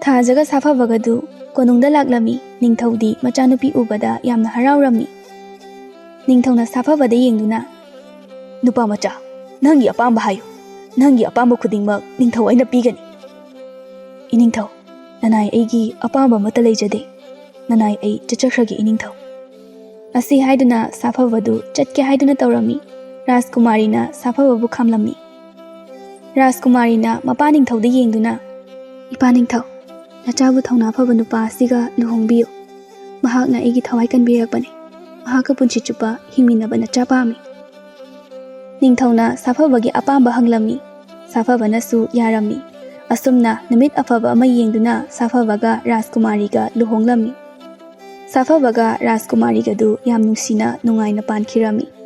ꯊꯥꯖꯒ ꯁꯥꯐꯕꯒꯗꯨ ꯀꯣꯅꯨꯡꯗ ꯂꯥꯛꯂꯝꯃꯤ꯫ ꯅꯤꯡꯊꯧꯗꯤ ꯃꯆꯥꯅꯨꯄꯤ ꯎꯕꯗ ꯌꯥꯝꯅ ꯍꯔꯥꯎꯔꯝꯃꯤ꯫ ꯅꯤꯡꯊꯧꯅ ꯁꯥꯐꯕꯗ ꯌꯦꯡꯗꯨꯅ, "ꯅꯨꯄꯥ ꯃꯆꯥ, ꯅꯪꯒꯤ ꯑꯄꯥꯝꯕ ꯍꯥꯏꯌꯨ꯫ ꯅꯪꯒꯤ ꯑꯄꯥꯝꯕ ꯈꯨꯗꯤꯡꯃꯛ ꯅꯤꯡꯊꯧ ꯑꯩꯅ ꯄꯤꯒꯅꯤ"꯫ "ꯏꯅꯤꯡꯊꯧ, ꯅꯅꯥꯏ ꯑꯩꯒꯤ ꯑꯄꯥꯝꯕ ꯑꯃꯠꯇ ꯂꯩꯖꯗꯦ꯫ ꯅꯅꯥꯏ ꯑꯩ ꯆꯠꯆꯈ꯭ꯔꯒꯦ ꯏꯅꯤꯡꯊꯧ"꯫ ꯑꯁꯤ ꯍꯥꯏꯗꯨꯅ ꯁꯥꯐꯕꯗꯨ ꯆꯠꯀꯦ ꯍꯥꯏꯗꯨꯅ ꯇꯧꯔꯝꯃꯤ꯫ ꯔꯥꯖꯀꯨꯃꯥꯔꯤꯅ ꯁꯥꯐꯕꯕꯨ ꯈꯥꯝꯂꯝꯃꯤ꯫ ꯔꯥꯖꯀꯨꯃꯥꯔꯤꯅ ꯃꯄꯥ ꯅꯤꯡꯊꯧꯗ ꯌꯦꯡꯗꯨꯅ, "ꯏꯄꯥ ꯅꯤꯡꯊꯧ, ꯅꯆꯥꯕꯨ ꯊꯧꯅꯥ ꯐꯕ ꯅꯨꯄꯥ ꯑꯁꯤꯒ ꯂꯨꯍꯣꯡꯕꯤꯌꯨ꯫ ꯃꯍꯥꯛꯅ ꯑꯩꯒꯤ ꯊꯋꯥꯏ ꯀꯟꯕꯤꯔꯛꯄꯅꯤ꯫ ꯃꯍꯥꯛꯀ ꯄꯨꯟꯁꯤ ꯆꯨꯞꯄ ꯍꯤꯡꯃꯤꯟꯅꯕ ꯅꯆꯥ ꯄꯥꯝꯃꯤ"꯫ ꯅꯤꯡꯊꯧꯅ ꯁꯥꯐꯕꯒꯤ ꯑꯄꯥꯝꯕ ꯍꯪꯂꯝꯃꯤ꯫ ꯁꯥꯐꯕꯅꯁꯨ ꯌꯥꯔꯝꯃꯤ꯫ ꯑꯁꯨꯝꯅ ꯅꯨꯃꯤꯠ ꯑꯐꯕ ꯑꯃ ꯌꯦꯡꯗꯨꯅ ꯁꯥꯐꯕꯒ ꯔꯥꯖꯀꯨꯃꯥꯔꯤꯒ ꯂꯨꯍꯣꯡꯂꯝꯃꯤ꯫ ꯁꯥꯐꯕꯒ ꯔꯥꯖꯀꯨꯃꯥꯔꯤꯒꯗꯨ ꯌꯥꯝ ꯅꯨꯡꯁꯤꯅ ꯅꯨꯡꯉꯥꯏꯅ ꯄꯥꯟꯈꯤꯔꯝꯃꯤ꯫